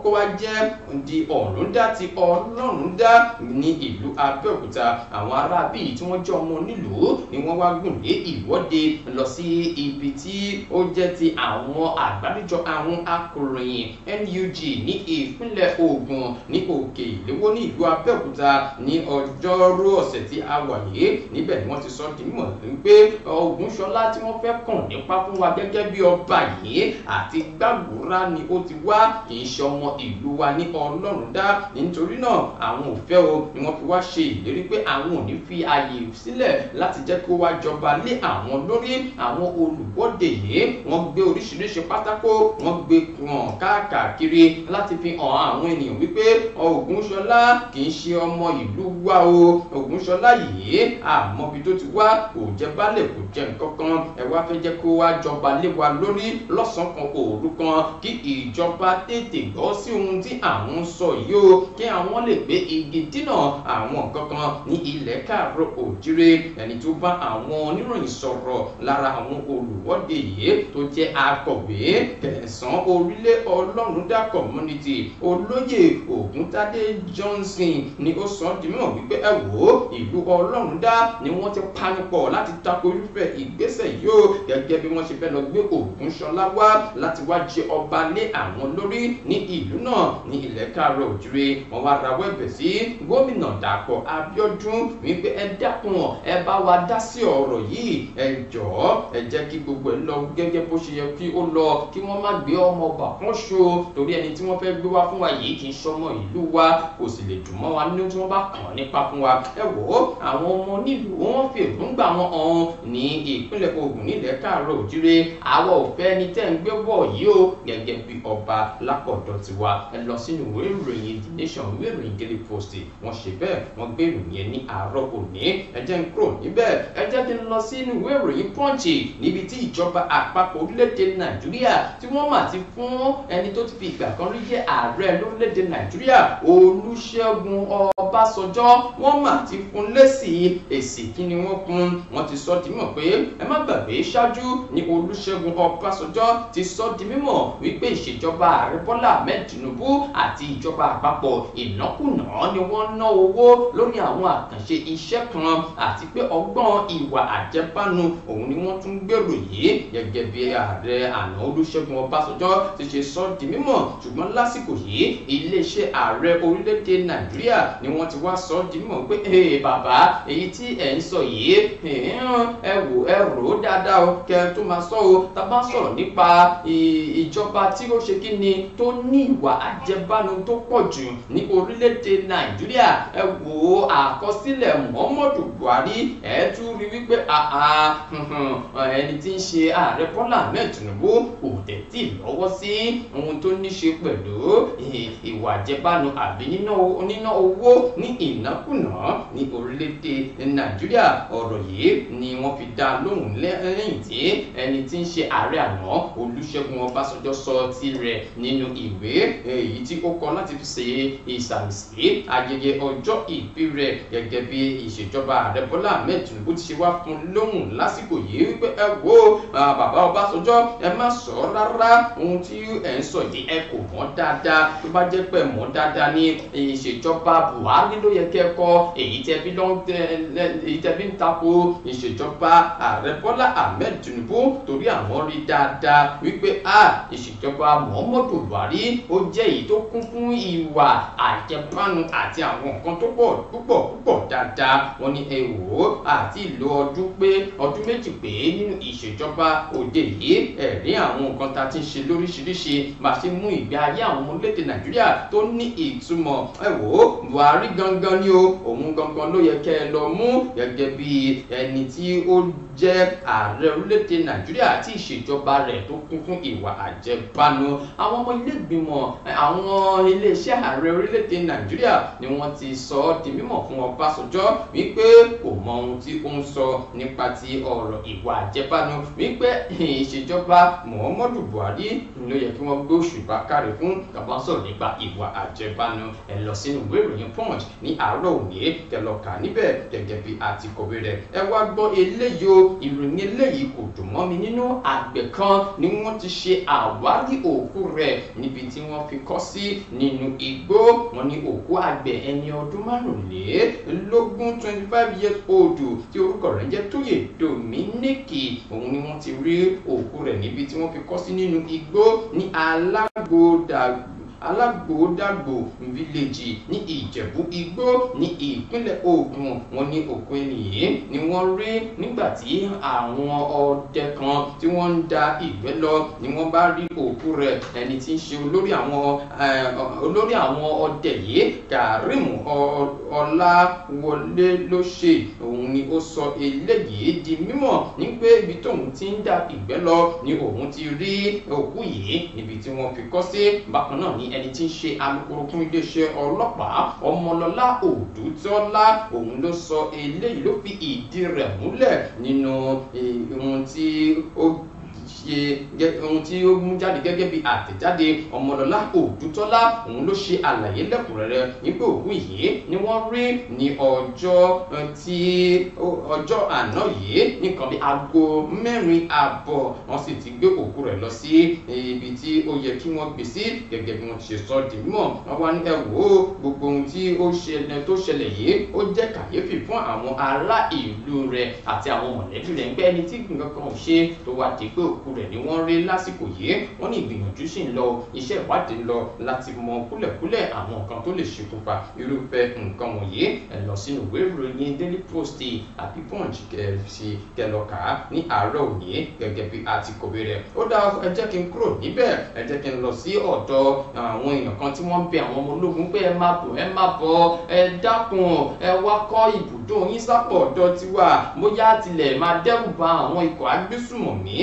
kó wá jẹ́ di Ọ̀rúndá ti Ọlọ́rundá ní ìlú Abẹ́òkúta. Àwọn ará bíi tí wọ́n jẹ́ ọmọ onílùú ni wọ́n wá gùn lé ìwọ́de lọ sí ibi tí ó jẹ́ ti àwọn àgbáríjọ àwọn akọ̀ròyìn NUG ní ìpínlẹ̀ Ògùn ní Òkè Ìléwó ní ìlú Abẹ́òkúta ní ọjọ́rú ọ̀sẹ̀ tí a wà yìí. Níbẹ̀ ni wọ́n ti sọ di mímọ̀ wípé Ògúnṣọlá tí wọ́n fẹ́ kàn nípa fún wa gẹ́gẹ́ bí ọba yìí àti Gbàgúrá ni ó ti wá, kì í ṣe ọmọ ìlú wa ní Ọlọ́rundá. Nítorí náà àwọn ò fẹ́ o, ni wọ́n fi wá ṣe ìlérí pé àwọn ò ní fi ààyè sílẹ̀ láti jẹ́ kó wá jọba lé àwọn lórí. Àwọn olùwọ́de yìí wọ́n gbé oríṣiríṣi pátákó, wọ́n gbé wọn káàkiri láti fi hàn àwọn ènìyàn wípé Ògúnṣọlá kì í ṣe ọmọ ìlú wa o, Ògúnṣọlá yìí àmọ́bi tó ti wá, kò jẹ́ baálẹ̀, kò jẹ́ nǹkan kan, ẹ wá fẹ́ jẹ́ kó wá jọba lé wa lórí lọ́sàn-án kan òru kan. Kí ìjọba tètè gbọ́ sí ohun tí àwọn ń sọ yìí o, kí àwọn lè gbé igi dínà àwọn nǹkan kan ní ilẹ̀ káàárọ̀ òjíire. Ẹni tó bá àwọn oníròyìn sọ̀rọ̀ lára àwọn olùwọ́de yìí tó jẹ́ akọ̀wé kẹsàn-án orílẹ̀ Ọlọ́rundá community olóyè Ògúntádé Johnson ni ó sọ di mímọ̀ wípé ẹ wò ó, ìlú Ọlọ́rundá ni wọ́n ti panupọ̀ láti tako irúfẹ́ ìgbésẹ̀ yìí o, gẹ́gẹ́ bí wọ́n ṣe fẹ́ lọ gbé Ògúnṣọlá wá láti wá jẹ ọba lé àwọn lórí ní ìlú náà ní ilẹ̀ káàárọ̀ òjíire. Wọ́n wá rawọ́ ẹ̀bẹ̀ sí gómìnà Dàpọ̀ Abíọ́dún Abíọ́dún wípé ẹ dákun, ẹ bá wa dá sí ọ̀rọ̀ yìí, ẹ jọ̀ọ́ ẹ jẹ́ kí gbogbo ẹ lọ gẹ́gẹ́ bó ṣe yẹ kí ó lọ, kí wọ́n má gbé ọmọ ọba kan ṣo, torí ẹni tí wọ́n fẹ́ gbé wá fún wa yìí kì í ṣọmọ ìlú wa, kò sì lè dùn mọ́ wa nínú tí wọ́n bá kàn nípa fún wa. Ẹ wò ó, àwọn ọmọ nílùú wọ́n fi èròǹgbà wọn hàn ní ìpínlẹ̀ Ògùn nílẹ̀ káàárọ̀ òjíire. Àwa ò fẹ́ ẹni tẹ́ ń gbé bọ̀ yìí o, gẹ́gẹ́ bí ọba lápọ̀dọ̀ tiwa. Ẹ lọ sínú ìwé ìròyìn The Nation, ìwé ìròyìn Daily Post, wọ́n ṣe bẹ́ẹ̀, wọ́n gbé ìròyìn yẹn ní àárọ̀ òní. Ẹ jẹ́ n kúrò níbẹ̀, ẹ jẹ́ kí n lọ sínú ìwé ìròyìn Punch, níbi tí ìjọba àpapọ̀ orílẹ̀-èdè Nàìjíríà tí wọ́n mà ti fún ẹni tó ti fi ìgbà kan rí jẹ́ ààrẹ lórílẹ̀-èdè Nàìjíríà, Olúṣẹ́gun Ọbásanjọ́, wọ́n mà ti fún lésì. Èsì kí ni wọ́n fún? Wọ́n ti sọ di mímọ̀ pé ẹ má gbàgbé, ṣáájú ni Olúṣẹ́gun Ọbásanjọ́ ti sọ di mímọ̀ wípé ìṣèjọba ààrẹ Bọ́lá Ahmed Tinubu àti ìjọba àpapọ̀ ìnákùná ni wọ́n ná owó lórí àwọn àkànṣe iṣẹ́ kan, àti pé ọgbọ́n ìwà àjẹbánu òun ni wọ́n tún gbèrò yìí, gẹ́gẹ́ bí ààrẹ àná Olúṣẹ́gun Ọbásanjọ́ ti ṣe sọ di mímọ̀. Ṣùgbọ́n lásìkò yìí, iléeṣẹ́ ààrẹ orílẹ̀-èdè Nàìjíríà ni wọ́n ti wá sọ di mímọ̀ pé bàbá, èyí tí ẹ̀ ń sọ yìí, ẹ wò, ẹ rò ó dáadáa o, kẹ tó máa sọ o. Tá bá sọ̀rọ̀ nípa ìjọba tí ó ṣe kí ni tó ní ìwà àjẹbánu tó pọ̀ jù ní orílẹ̀-èdè Nàìjíríà, ẹ wò ó, àkọsílẹ̀ Muhammadu Buhari, ẹ tún rí wípé ẹni tí ń ṣe ààrẹ Bọ́lá Ahmed Tinubu kò tẹ̀tí lọ́wọ́ sí ohun tó ní ṣe pẹ̀lú ìwà àjẹbánu àbí níná owó ní ìnákùná ní orílẹ̀-èdè Nàìjíríà. Ọ̀rọ̀ yìí ni wọ́n fi dá lóhùn lẹ́yìn tí ẹni tí ń ṣe ààrẹ àná Olúṣẹ́gun Ọbásanjọ́ sọ tirẹ̀ nínú ìwé èyí tí ó kọ láti fi ṣe ìsàmìsí ayẹyẹ ọjọ́ ìbí rẹ̀, gẹ́gẹ́ bí ìṣèjọba ààrẹ Bọ́lá Ahmed Tinubu ti ṣe wá fún lóhùn lásìkò yìí wípé ẹ wo bàbá Ọbásanjọ́, ẹ má sọ rárá, ohun tí ẹ ń sọ yìí ẹ kò mọ̀ dáadáa. Tó bá jẹ́ pé mọ̀ dáadáa ní ìṣèjọba Buhari ló yẹ kẹ́ kọ, èyí tẹ́ bí ń tako ìṣèjọba ààrẹ Bọ́lá Ahmed Tinubu, torí àwọn rí dáadáa wípé ìṣèjọba Muhammadu Buhari ó jẹ́ èyí tó kún fún ìwà àjẹbánu àti àwọn nǹkan tó pọ̀ púpọ̀ púpọ̀ dáadáa. Wọ́n ní ẹ wò ó, àti ìlò ọdún pé ọdún méjì pé nínú ìṣèjọba òde yìí, ẹ̀rí àwọn nǹkan tá a ti ń ṣe lóríṣiríṣi bá ṣe mú ìgbé ayé àwọn ọmọ orílẹ̀-èdè Nàìjíríà tó ní ìtumọ̀. Ẹ wò ó, Buhari gangan ni o, òun gangan ló yẹ kẹ́ ẹ lọ mú gẹ́gẹ́ bí ẹni tí ó jẹ́ ààrẹ orílẹ̀-èdè Nàìjíríà tí ìṣèjọba rẹ̀ tó kún fún ìwà àjẹbánu. Àwọn ọmọ ilé ìgbìmọ̀ àwọn iléeṣẹ́ ààrẹ orílẹ̀-èdè Nàìjíríà ni wọ́n ti sọ ọ́ di mímọ̀ fún Ọbásanjọ́ wípé kò mọ ohun tí ó ń sọ nípa ti ọ̀rọ̀ ìwà àjẹbánu, wípé ìṣèjọba Muhammadu Buhari ló yẹ kí wọ́n gbé òṣùbà káre fún tàbá sọ̀rọ̀ nípa ìwà àjẹbánu. Ẹ lọ sínú ìwé ìròyìn Punch ní àárọ̀ òní, kẹ́ lọ kà níbẹ̀ gẹ́gẹ́ bí a ti kọ̀wé rẹ̀. Ẹ wá gbọ́ eléyìí o, ìròyìn eléyìí kò dùn mọ́ mi nínú. Àgbẹ̀ kan ni wọ́n ti ṣe àwárí òkú rẹ̀ níbi tí wọ́n fi kọ́ sí nínú igbó. Wọ́n ní òkú àgbẹ̀ ẹni ọdún 25, 25 years old, tí orúkọ rẹ̀ ń jẹ́ Tóyè Dòmíníkì, òun ni wọ́n ti rí òkú rẹ̀ níbi tí wọ́n fi kọ́ sí nínú igbó ní Alágbòódàgbò village ní Ìjẹ̀bú Igbó ní ìpínlẹ̀ Ògùn. Wọ́n ní òkú ènìyàn ni wọ́n rí nígbà tí àwọn ọdẹ kan tí wọ́n ń da ìgbẹ́ lọ ni wọ́n bá rí òkú rẹ̀. Ẹni tí ń ṣe olórí àwọn ọdẹ yìí, Karim Ọláwọlé ló ṣe, òun ni ó sọ eléyìí di mímọ̀ ní pé ibi tóun ti ń da ìgbẹ́ lọ ni òun ti rí òkú yìí níbi tí wọ́n fi kọ́ sí. Bákan náà ni ẹni tí ń ṣe alukoro fún iléeṣẹ́ ọlọ́pàá Ọmọlọ́lá Òdútọ́lá, òun ló sọ eléyìí, ló fi ìdí rẹ̀ múlẹ̀ nínú ohun tí ó ṣe ohun tí ó mú jáde gẹ́gẹ́ bí àtẹ̀jáde. Ọmọlọ́lá Òdútọ́lá òun ló ṣe àlàyé lẹ́kùnrẹ́rẹ́ nígbà òkú yìí ni wọ́n rí ní ọjọ́ àná yìí nìkan bí aago 4:30. Wọ́n sì ti gbé òkú rẹ̀ lọ sí ibi tí ó yẹ kí wọ́n gbé sí gẹ́gẹ́ bí wọ́n ti ṣe sọ di mímọ̀. Wọ́n wá ní ẹ wò ó, gbogbo ohun tí ó ṣẹlẹ̀ tó ṣẹlẹ̀ yìí ó jẹ́ kàyéfì fún àwọn ará ìlú rẹ̀ àti àwọn mọ̀lẹ́bí rẹ̀ ń pẹ́ ẹni tí nǹkan kan ò ṣe tó wá di pé òkú Òkú rẹ̀ ni wọ́n rí lásìkò yìí. Wọ́n ní ìgbìyànjú sì ń lọ, iṣẹ́ ìwádìí ń lọ láti mọ kúlẹ̀kúlẹ̀ àwọn nǹkan tó lè ṣokùnfà irúfẹ́ nǹkan wọ̀nyí. Ẹ lọ sínú ìwé ìròyìn Daily Post àbí Punch kẹlọ́ka ní àárọ̀ òní gẹ́gẹ́ bí a ti kọ̀wé rẹ̀. Ó dá, ẹ jẹ́ kí n kúrò níbẹ̀, ẹ jẹ́ kí n lọ sí ọ̀dọ̀ àwọn èèyàn kan tí wọ́n ń bẹ àwọn ọmọ ológun pé ẹ má bọ̀, ẹ má bọ̀, ẹ dákun, ẹ wá kọ́ ibùdó yín sápọ̀ ọ̀dọ̀ tiwa, bóyá tilẹ̀ máa dẹ́rù ba àwọn ikọ̀ agbésùmọ̀mí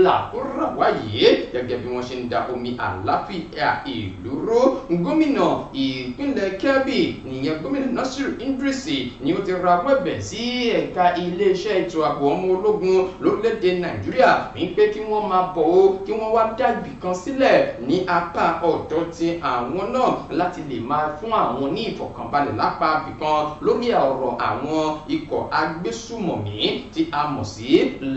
làkúrà wáyé gẹ́gẹ́ bí wọ́n ṣe ń da omi àlàáfíà ìlú rú. Gómìnà ìpínlẹ̀ Kebbi nìyẹn, gómìnà Nasiru Idris, ni ó ti rawọ́ ẹ̀bẹ̀ sí ẹ̀ka iléeṣẹ́ ètò ààbò ọmọ ológun lórílẹ̀‐èdè Nàìjíríà wípé kí wọ́n máa bọ̀ ó, kí wọ́n wá dá ibì kan sílẹ̀ ní apá ọ̀dọ̀ ti àwọn náà láti lè máa fún àwọn ní ìfọ̀kànbalẹ̀ lápá ibì kan lórí ọ̀rọ̀ àwọn ikọ̀ agbésùmọ̀mí tí a mọ̀ sí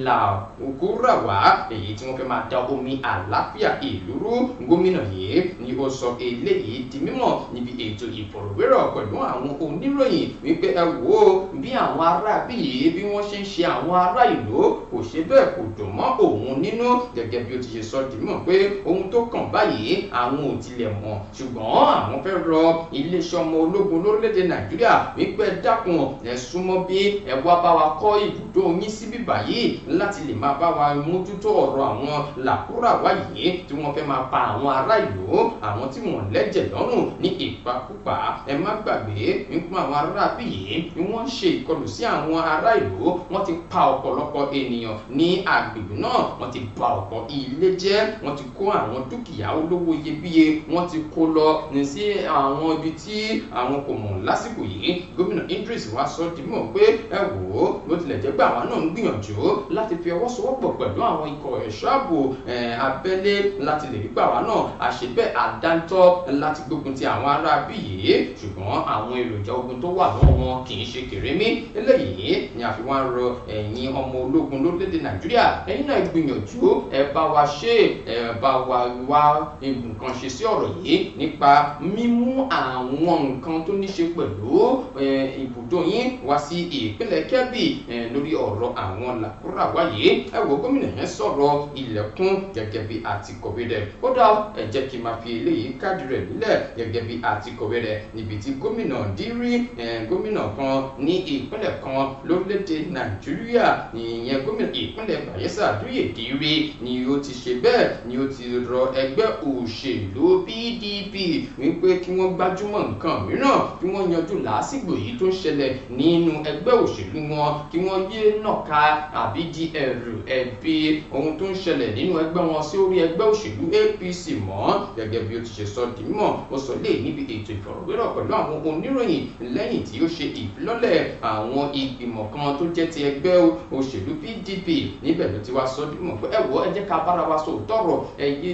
làkúràwá, èyí tí wọ́n fẹ́ máa da omi àlàáfíà ìlú rú. Gómìnà yìí ni ó sọ eléyìí di mímọ̀ níbi ètò ìfọ̀rọ̀wérọ̀ pẹ̀lú àwọn oníròyìn wípé ẹ wò ó, bí àwọn ará bí yìí bí wọ́n ṣe ń ṣe àwọn ará ìlú kò ṣe bẹ́ẹ̀ kò dùn mọ́ òun nínú, gẹ́gẹ́ bí ó ti ṣe sọ di mímọ̀ pé ohun tó kàn báyìí àwọn ò tilẹ̀ mọ̀, ṣùgbọ́n àwọn fẹ́ rọ iléeṣẹ́ ọmọ ológun lórílẹ̀‐èdè Nàìjíríà wípé dákun, ẹ súnmọ́ bí ẹ wá bá wa kọ́ ibùdó yín síbí báyìí láti lè máa bá wa mójútó ọ̀rọ̀ àwọn làkúràwá yìí tí wọ́n fẹ́ máa pa àwọn ará ìlú, àwọn tí wọ́n lẹ́jẹ̀ lọ́rùn ní ìpakúpa. Ẹ má gbàgbé nípa àwọn ará bí yìí ni wọ́n ń ṣe ìkọlù sí àwọn ará ìlú, wọ́n ti pa ọ̀pọ̀lọpọ̀ ènìyàn ní agbègbè náà, wọ́n ti bà ọ̀pọ̀ ilé jẹ́, wọ́n ti kó àwọn dúkìá olówó iyebíye, wọ́n ti kó lọ ní sí àwọn ibi tí àwọn kò mọ̀ lásìkò yìí. Gómìnà Idris wá sọ di mímọ̀ pé ẹ wò ó, bó tilẹ̀ jẹ́ pé àwọn náà ń gbìyànjú láti fi ọwọ́ sowọ́pọ̀ pẹ̀lú àwọn ikọ̀ ẹ̀ṣọ́ ààbò abẹ́lé láti lè rí pé àwa náà àṣebẹ́ àdáńtọ́ láti gbógun ti àwọn ará bí yìí, ṣùgbọ́n àwọn èròjà ogun tó wà lọ́wọ́ wọn kì í ṣe kèrémí. Eléyìí ni a fi wá ń rọ ẹ̀yin ọmọ ológun lórílẹ̀‐èdè Nàìjíríà, ẹ̀yin náà gbìyànjú, ẹ bá wa ṣe, ẹ bá wa wá nǹkan ṣe sí ọ̀rọ̀ yìí nípa mímú àwọn nǹkan tó ní ṣe pẹ̀lú ibùdó yín wá sí ìpínlẹ̀ Kebbi lórí ọ̀rọ̀ àwọn làkúràwá yìí. Ẹ wo gómìnà yẹn sọ̀rọ̀ ilẹ̀kùn gẹ́gẹ́ bí àti kọ̀wé rẹ̀. Ó dá, ẹ jẹ́ kí n máa fi eléyìí káàdì rẹ̀ nílẹ̀ gẹ́gẹ́ bí àti kọ̀wé rẹ̀ níbi tí gómìnà Dírí, gómìnà kan ní ìpínlẹ̀ kan lórílẹ̀‐èdè Nàìjíríà, ìyẹn gómìnà ìpínlẹ̀ Bayelsa Dúyè Dírí, ni ó ti ṣe bẹ́ẹ̀ ni ó ti rọ ẹgbẹ́ òṣèlú PDP wípé kí wọ́n gbájúmọ́ nǹkan mìíràn, kí wọ́n yanjú làásìgbò yìí tó ń ṣẹlẹ̀ nínú ẹgbẹ́ òṣèlú wọn, kí wọ́n yé nàka àbí di ẹrù ẹ̀bi ohun tó ń ṣẹlẹ̀ nínú ẹgbẹ́ wọn sí orí ẹgbẹ́ òṣèlú APC mọ́. Gẹ́gẹ́ bí ó ti ṣe sọ di mímọ̀, ó sọ lé níbi ètò ìfọ̀rọ̀wérọ̀ pẹ̀lú àwọn oníròyìn lẹ́yìn tí ó ṣe ìfilọ́lẹ̀ àwọn ìgbìmọ̀ kan tó jẹ́ ti ẹgbẹ́ òṣèlú PDP. Níbẹ̀ ló ti wá sọ di mímọ̀ pé ẹ wò, ẹ jẹ́ ká bára wa sọ òótọ́, ẹ yé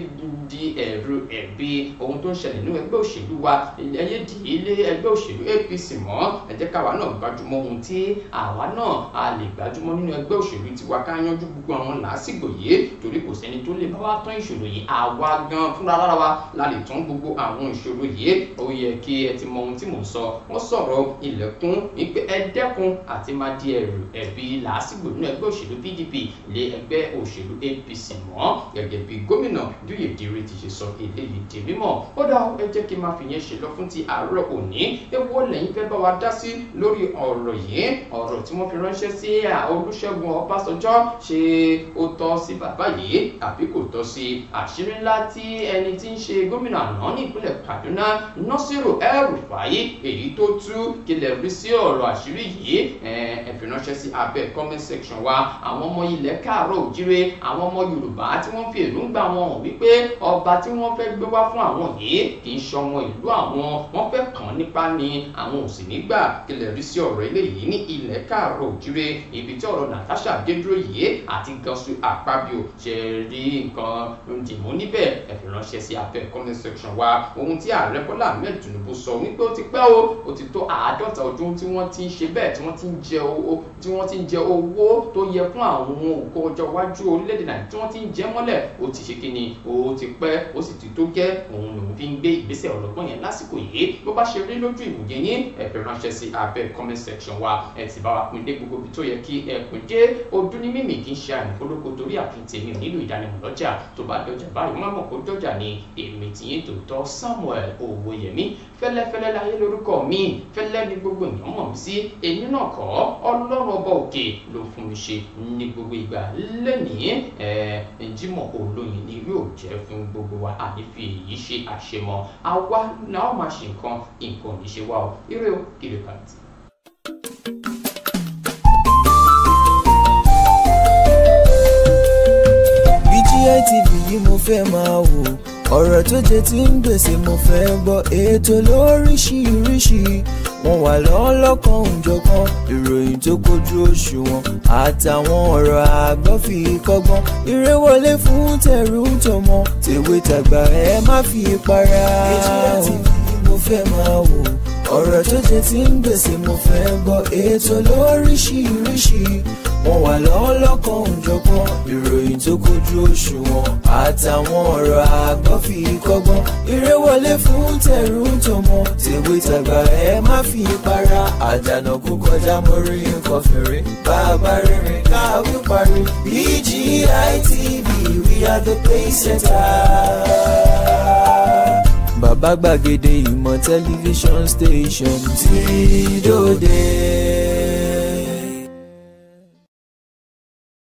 di ẹrù ẹ̀bi ohun tó ń ṣẹlẹ̀ nínú ẹgbẹ́ òṣèlú wa, ẹ yé di ilé ẹgbẹ́ òṣèlú APC mọ́, ẹ jẹ́ káwa náà gbajúmọ̀ ohun tí àwa náà a lè gbajúmọ̀ nínú ẹgbẹ́ òṣèlú tiwa, ká yanjú gbogbo àwọn làásìgbò yìí, torí kò sẹ́ni tó lè bá wa tán ìṣòro yìí, àwa gan fúnra lára wa la lè tán gbogbo àwọn ìṣòro yìí. Ó yẹ kí ẹ ti mọ ohun tí mò ń sọ. Wọ́n sọ̀rọ̀ ilẹ̀kùn wípé ẹ dẹ́kun àti máa di ẹrù ẹ̀bi làásìgbò nínú ẹgbẹ́ òṣèlú PDP lé ẹgbẹ́ òṣèlú APC mọ́, gẹ́gẹ́ bí gómìnà Dúyè Dírí ti ṣe sọ eléyìí di mímọ̀. Ó dá, ẹ jẹ́ kí n máa fi yẹn ṣe lọ fún ti àárọ̀ òní. Èwo lẹ́yìn fẹ́ bá wa dá sí lórí ọ̀rọ̀ yìí, ọ̀rọ̀ tí wọ́n fi ránṣẹ́ sí Olúṣẹ́gun Ọbásanjọ́, ṣé ó tọ́ sí bàbá yìí àbí kò tọ́ sí? Àṣírí ńlá tí ẹni tí ń ṣe gómìnà àná ní ìpínlẹ̀ Kaduna Nasiru El-Rufai èyí tó tú, kílẹ̀ rí sí ọ̀rọ̀ àṣírí yìí? Ẹ fi ránṣẹ́ sí abẹ́ comment section wa. Àwọn ọmọ ilẹ̀ káàárọ̀ òjíire, àwọn ọmọ Yorùbá tí wọ́n fi èròǹgbà wọn hàn wípé ọba tí wọ́n fẹ́ gbé wá fún àwọn yìí kì í ṣọmọ ìlú àwọn, wọ́n fẹ́ kàn nípa ni, àwọn ò sì ní gbà. Kílẹ̀ rí sí ọ̀rọ̀ eléyìí ní ilẹ̀ káàárọ̀ òjíire, ibi tí ọ̀rọ̀ Natasha dé dúró yìí àti Godswill Akpabio, ṣe rí nǹkan dìmú níbẹ̀? Ẹ fi ránṣẹ́ sí abẹ́ comment section wa. Ohun tí ààrẹ Bọ́lá Ahmed Tinubu sọ wípé ó ti pẹ́ o, ó ti tó 50 ọdún tí wọ́n ti ń ṣe bẹ́ẹ̀, tí wọ́n ti ń jẹ tí wọ́n ti ń jẹ owó tó yẹ fún àwọn ògo ọjọ́ iwájú orílẹ̀-èdè Nàìjíríà tí wọ́n ti ń jẹ mọ́lẹ̀. Ó ti ṣe kí ni, ó ti pẹ́, ó sì ti tó gẹ́. Òun lòun fi ń gbé ìgbésẹ̀ ọlọ́gbọ́n yẹn lásìkò yìí. Bó bá ṣe rí lójú ìwòye yín, ẹ fi ránṣẹ́ sí abẹ́ comment section wa. Ẹ ti bá wa pín dé gbogbo ibi tó yẹ kí ẹ pín dé. Ọdún ní mímì kì í ṣe àrùn olóko torí àfin tèmi ò nílò ìdánimọ̀ lọ́jà. Tó bá dọjà báyìí wọ́n mọ̀ kó dọjà ni. Èmi tìyín tòótọ́ Samuel Owóyẹmí, fẹ́lẹ́fẹ́lẹ́ láyé lórúkọ mi, fẹ́lẹ́ ní gbogbo èèyàn mọ̀ mí sí. Èmi náà kọ́, Ọlọ́run ọba òkè ló fún mi ṣe ní gbogbo ìgbà. Lẹ́nìí Jímọ̀ olóyin ni yóò jẹ́ fún gbogbo wa. Àní fi èyí ṣe àṣemọ́, àwa náà máa ṣe nǹkan, nǹkan ò ní ṣe wá o. Ire o, ire kàǹtì. BGI TV yìí mo fẹ́ máa wò, ọ̀rọ̀ tó jẹ tí ń gbèsè mo fẹ́ gbọ́, ètò lóríṣiríṣi wọ́n wà lọ́lọ́kan òjọ̀kan, ìròyìn tó kojú òṣùwọ̀n àtàwọn ọ̀rọ̀ àgbọ́ fi kọ́gbọ́n. Eré wọlé fún tẹ̀rù tọmọ, tèwe tàgbà ẹ má fi para. BGI TV yìí mo fẹ́ máa wò, ọ̀rọ̀ tó jẹ tí ń gbèsè mo fẹ́ gbọ́, ètò lóríṣiríṣi wọ́n wà lọ́lọ́kan òjọ̀kan, ìròyìn tó kojú òṣùwọ̀n àtàwọn ọ̀rọ̀ àgbọ́ fi kọ́gbọ́n. Eré wọlé fún tẹ̀rù tọmọ, tèwe tàgbà ẹ má fi para. Àdànà kú kọjá mo rí nǹkan fèrè, bàbá rere káwí parí. BGI TV, we are the pace setter. Bàbá gbàgede ìmọ̀ tẹlifíṣọ̀n station tí dòde.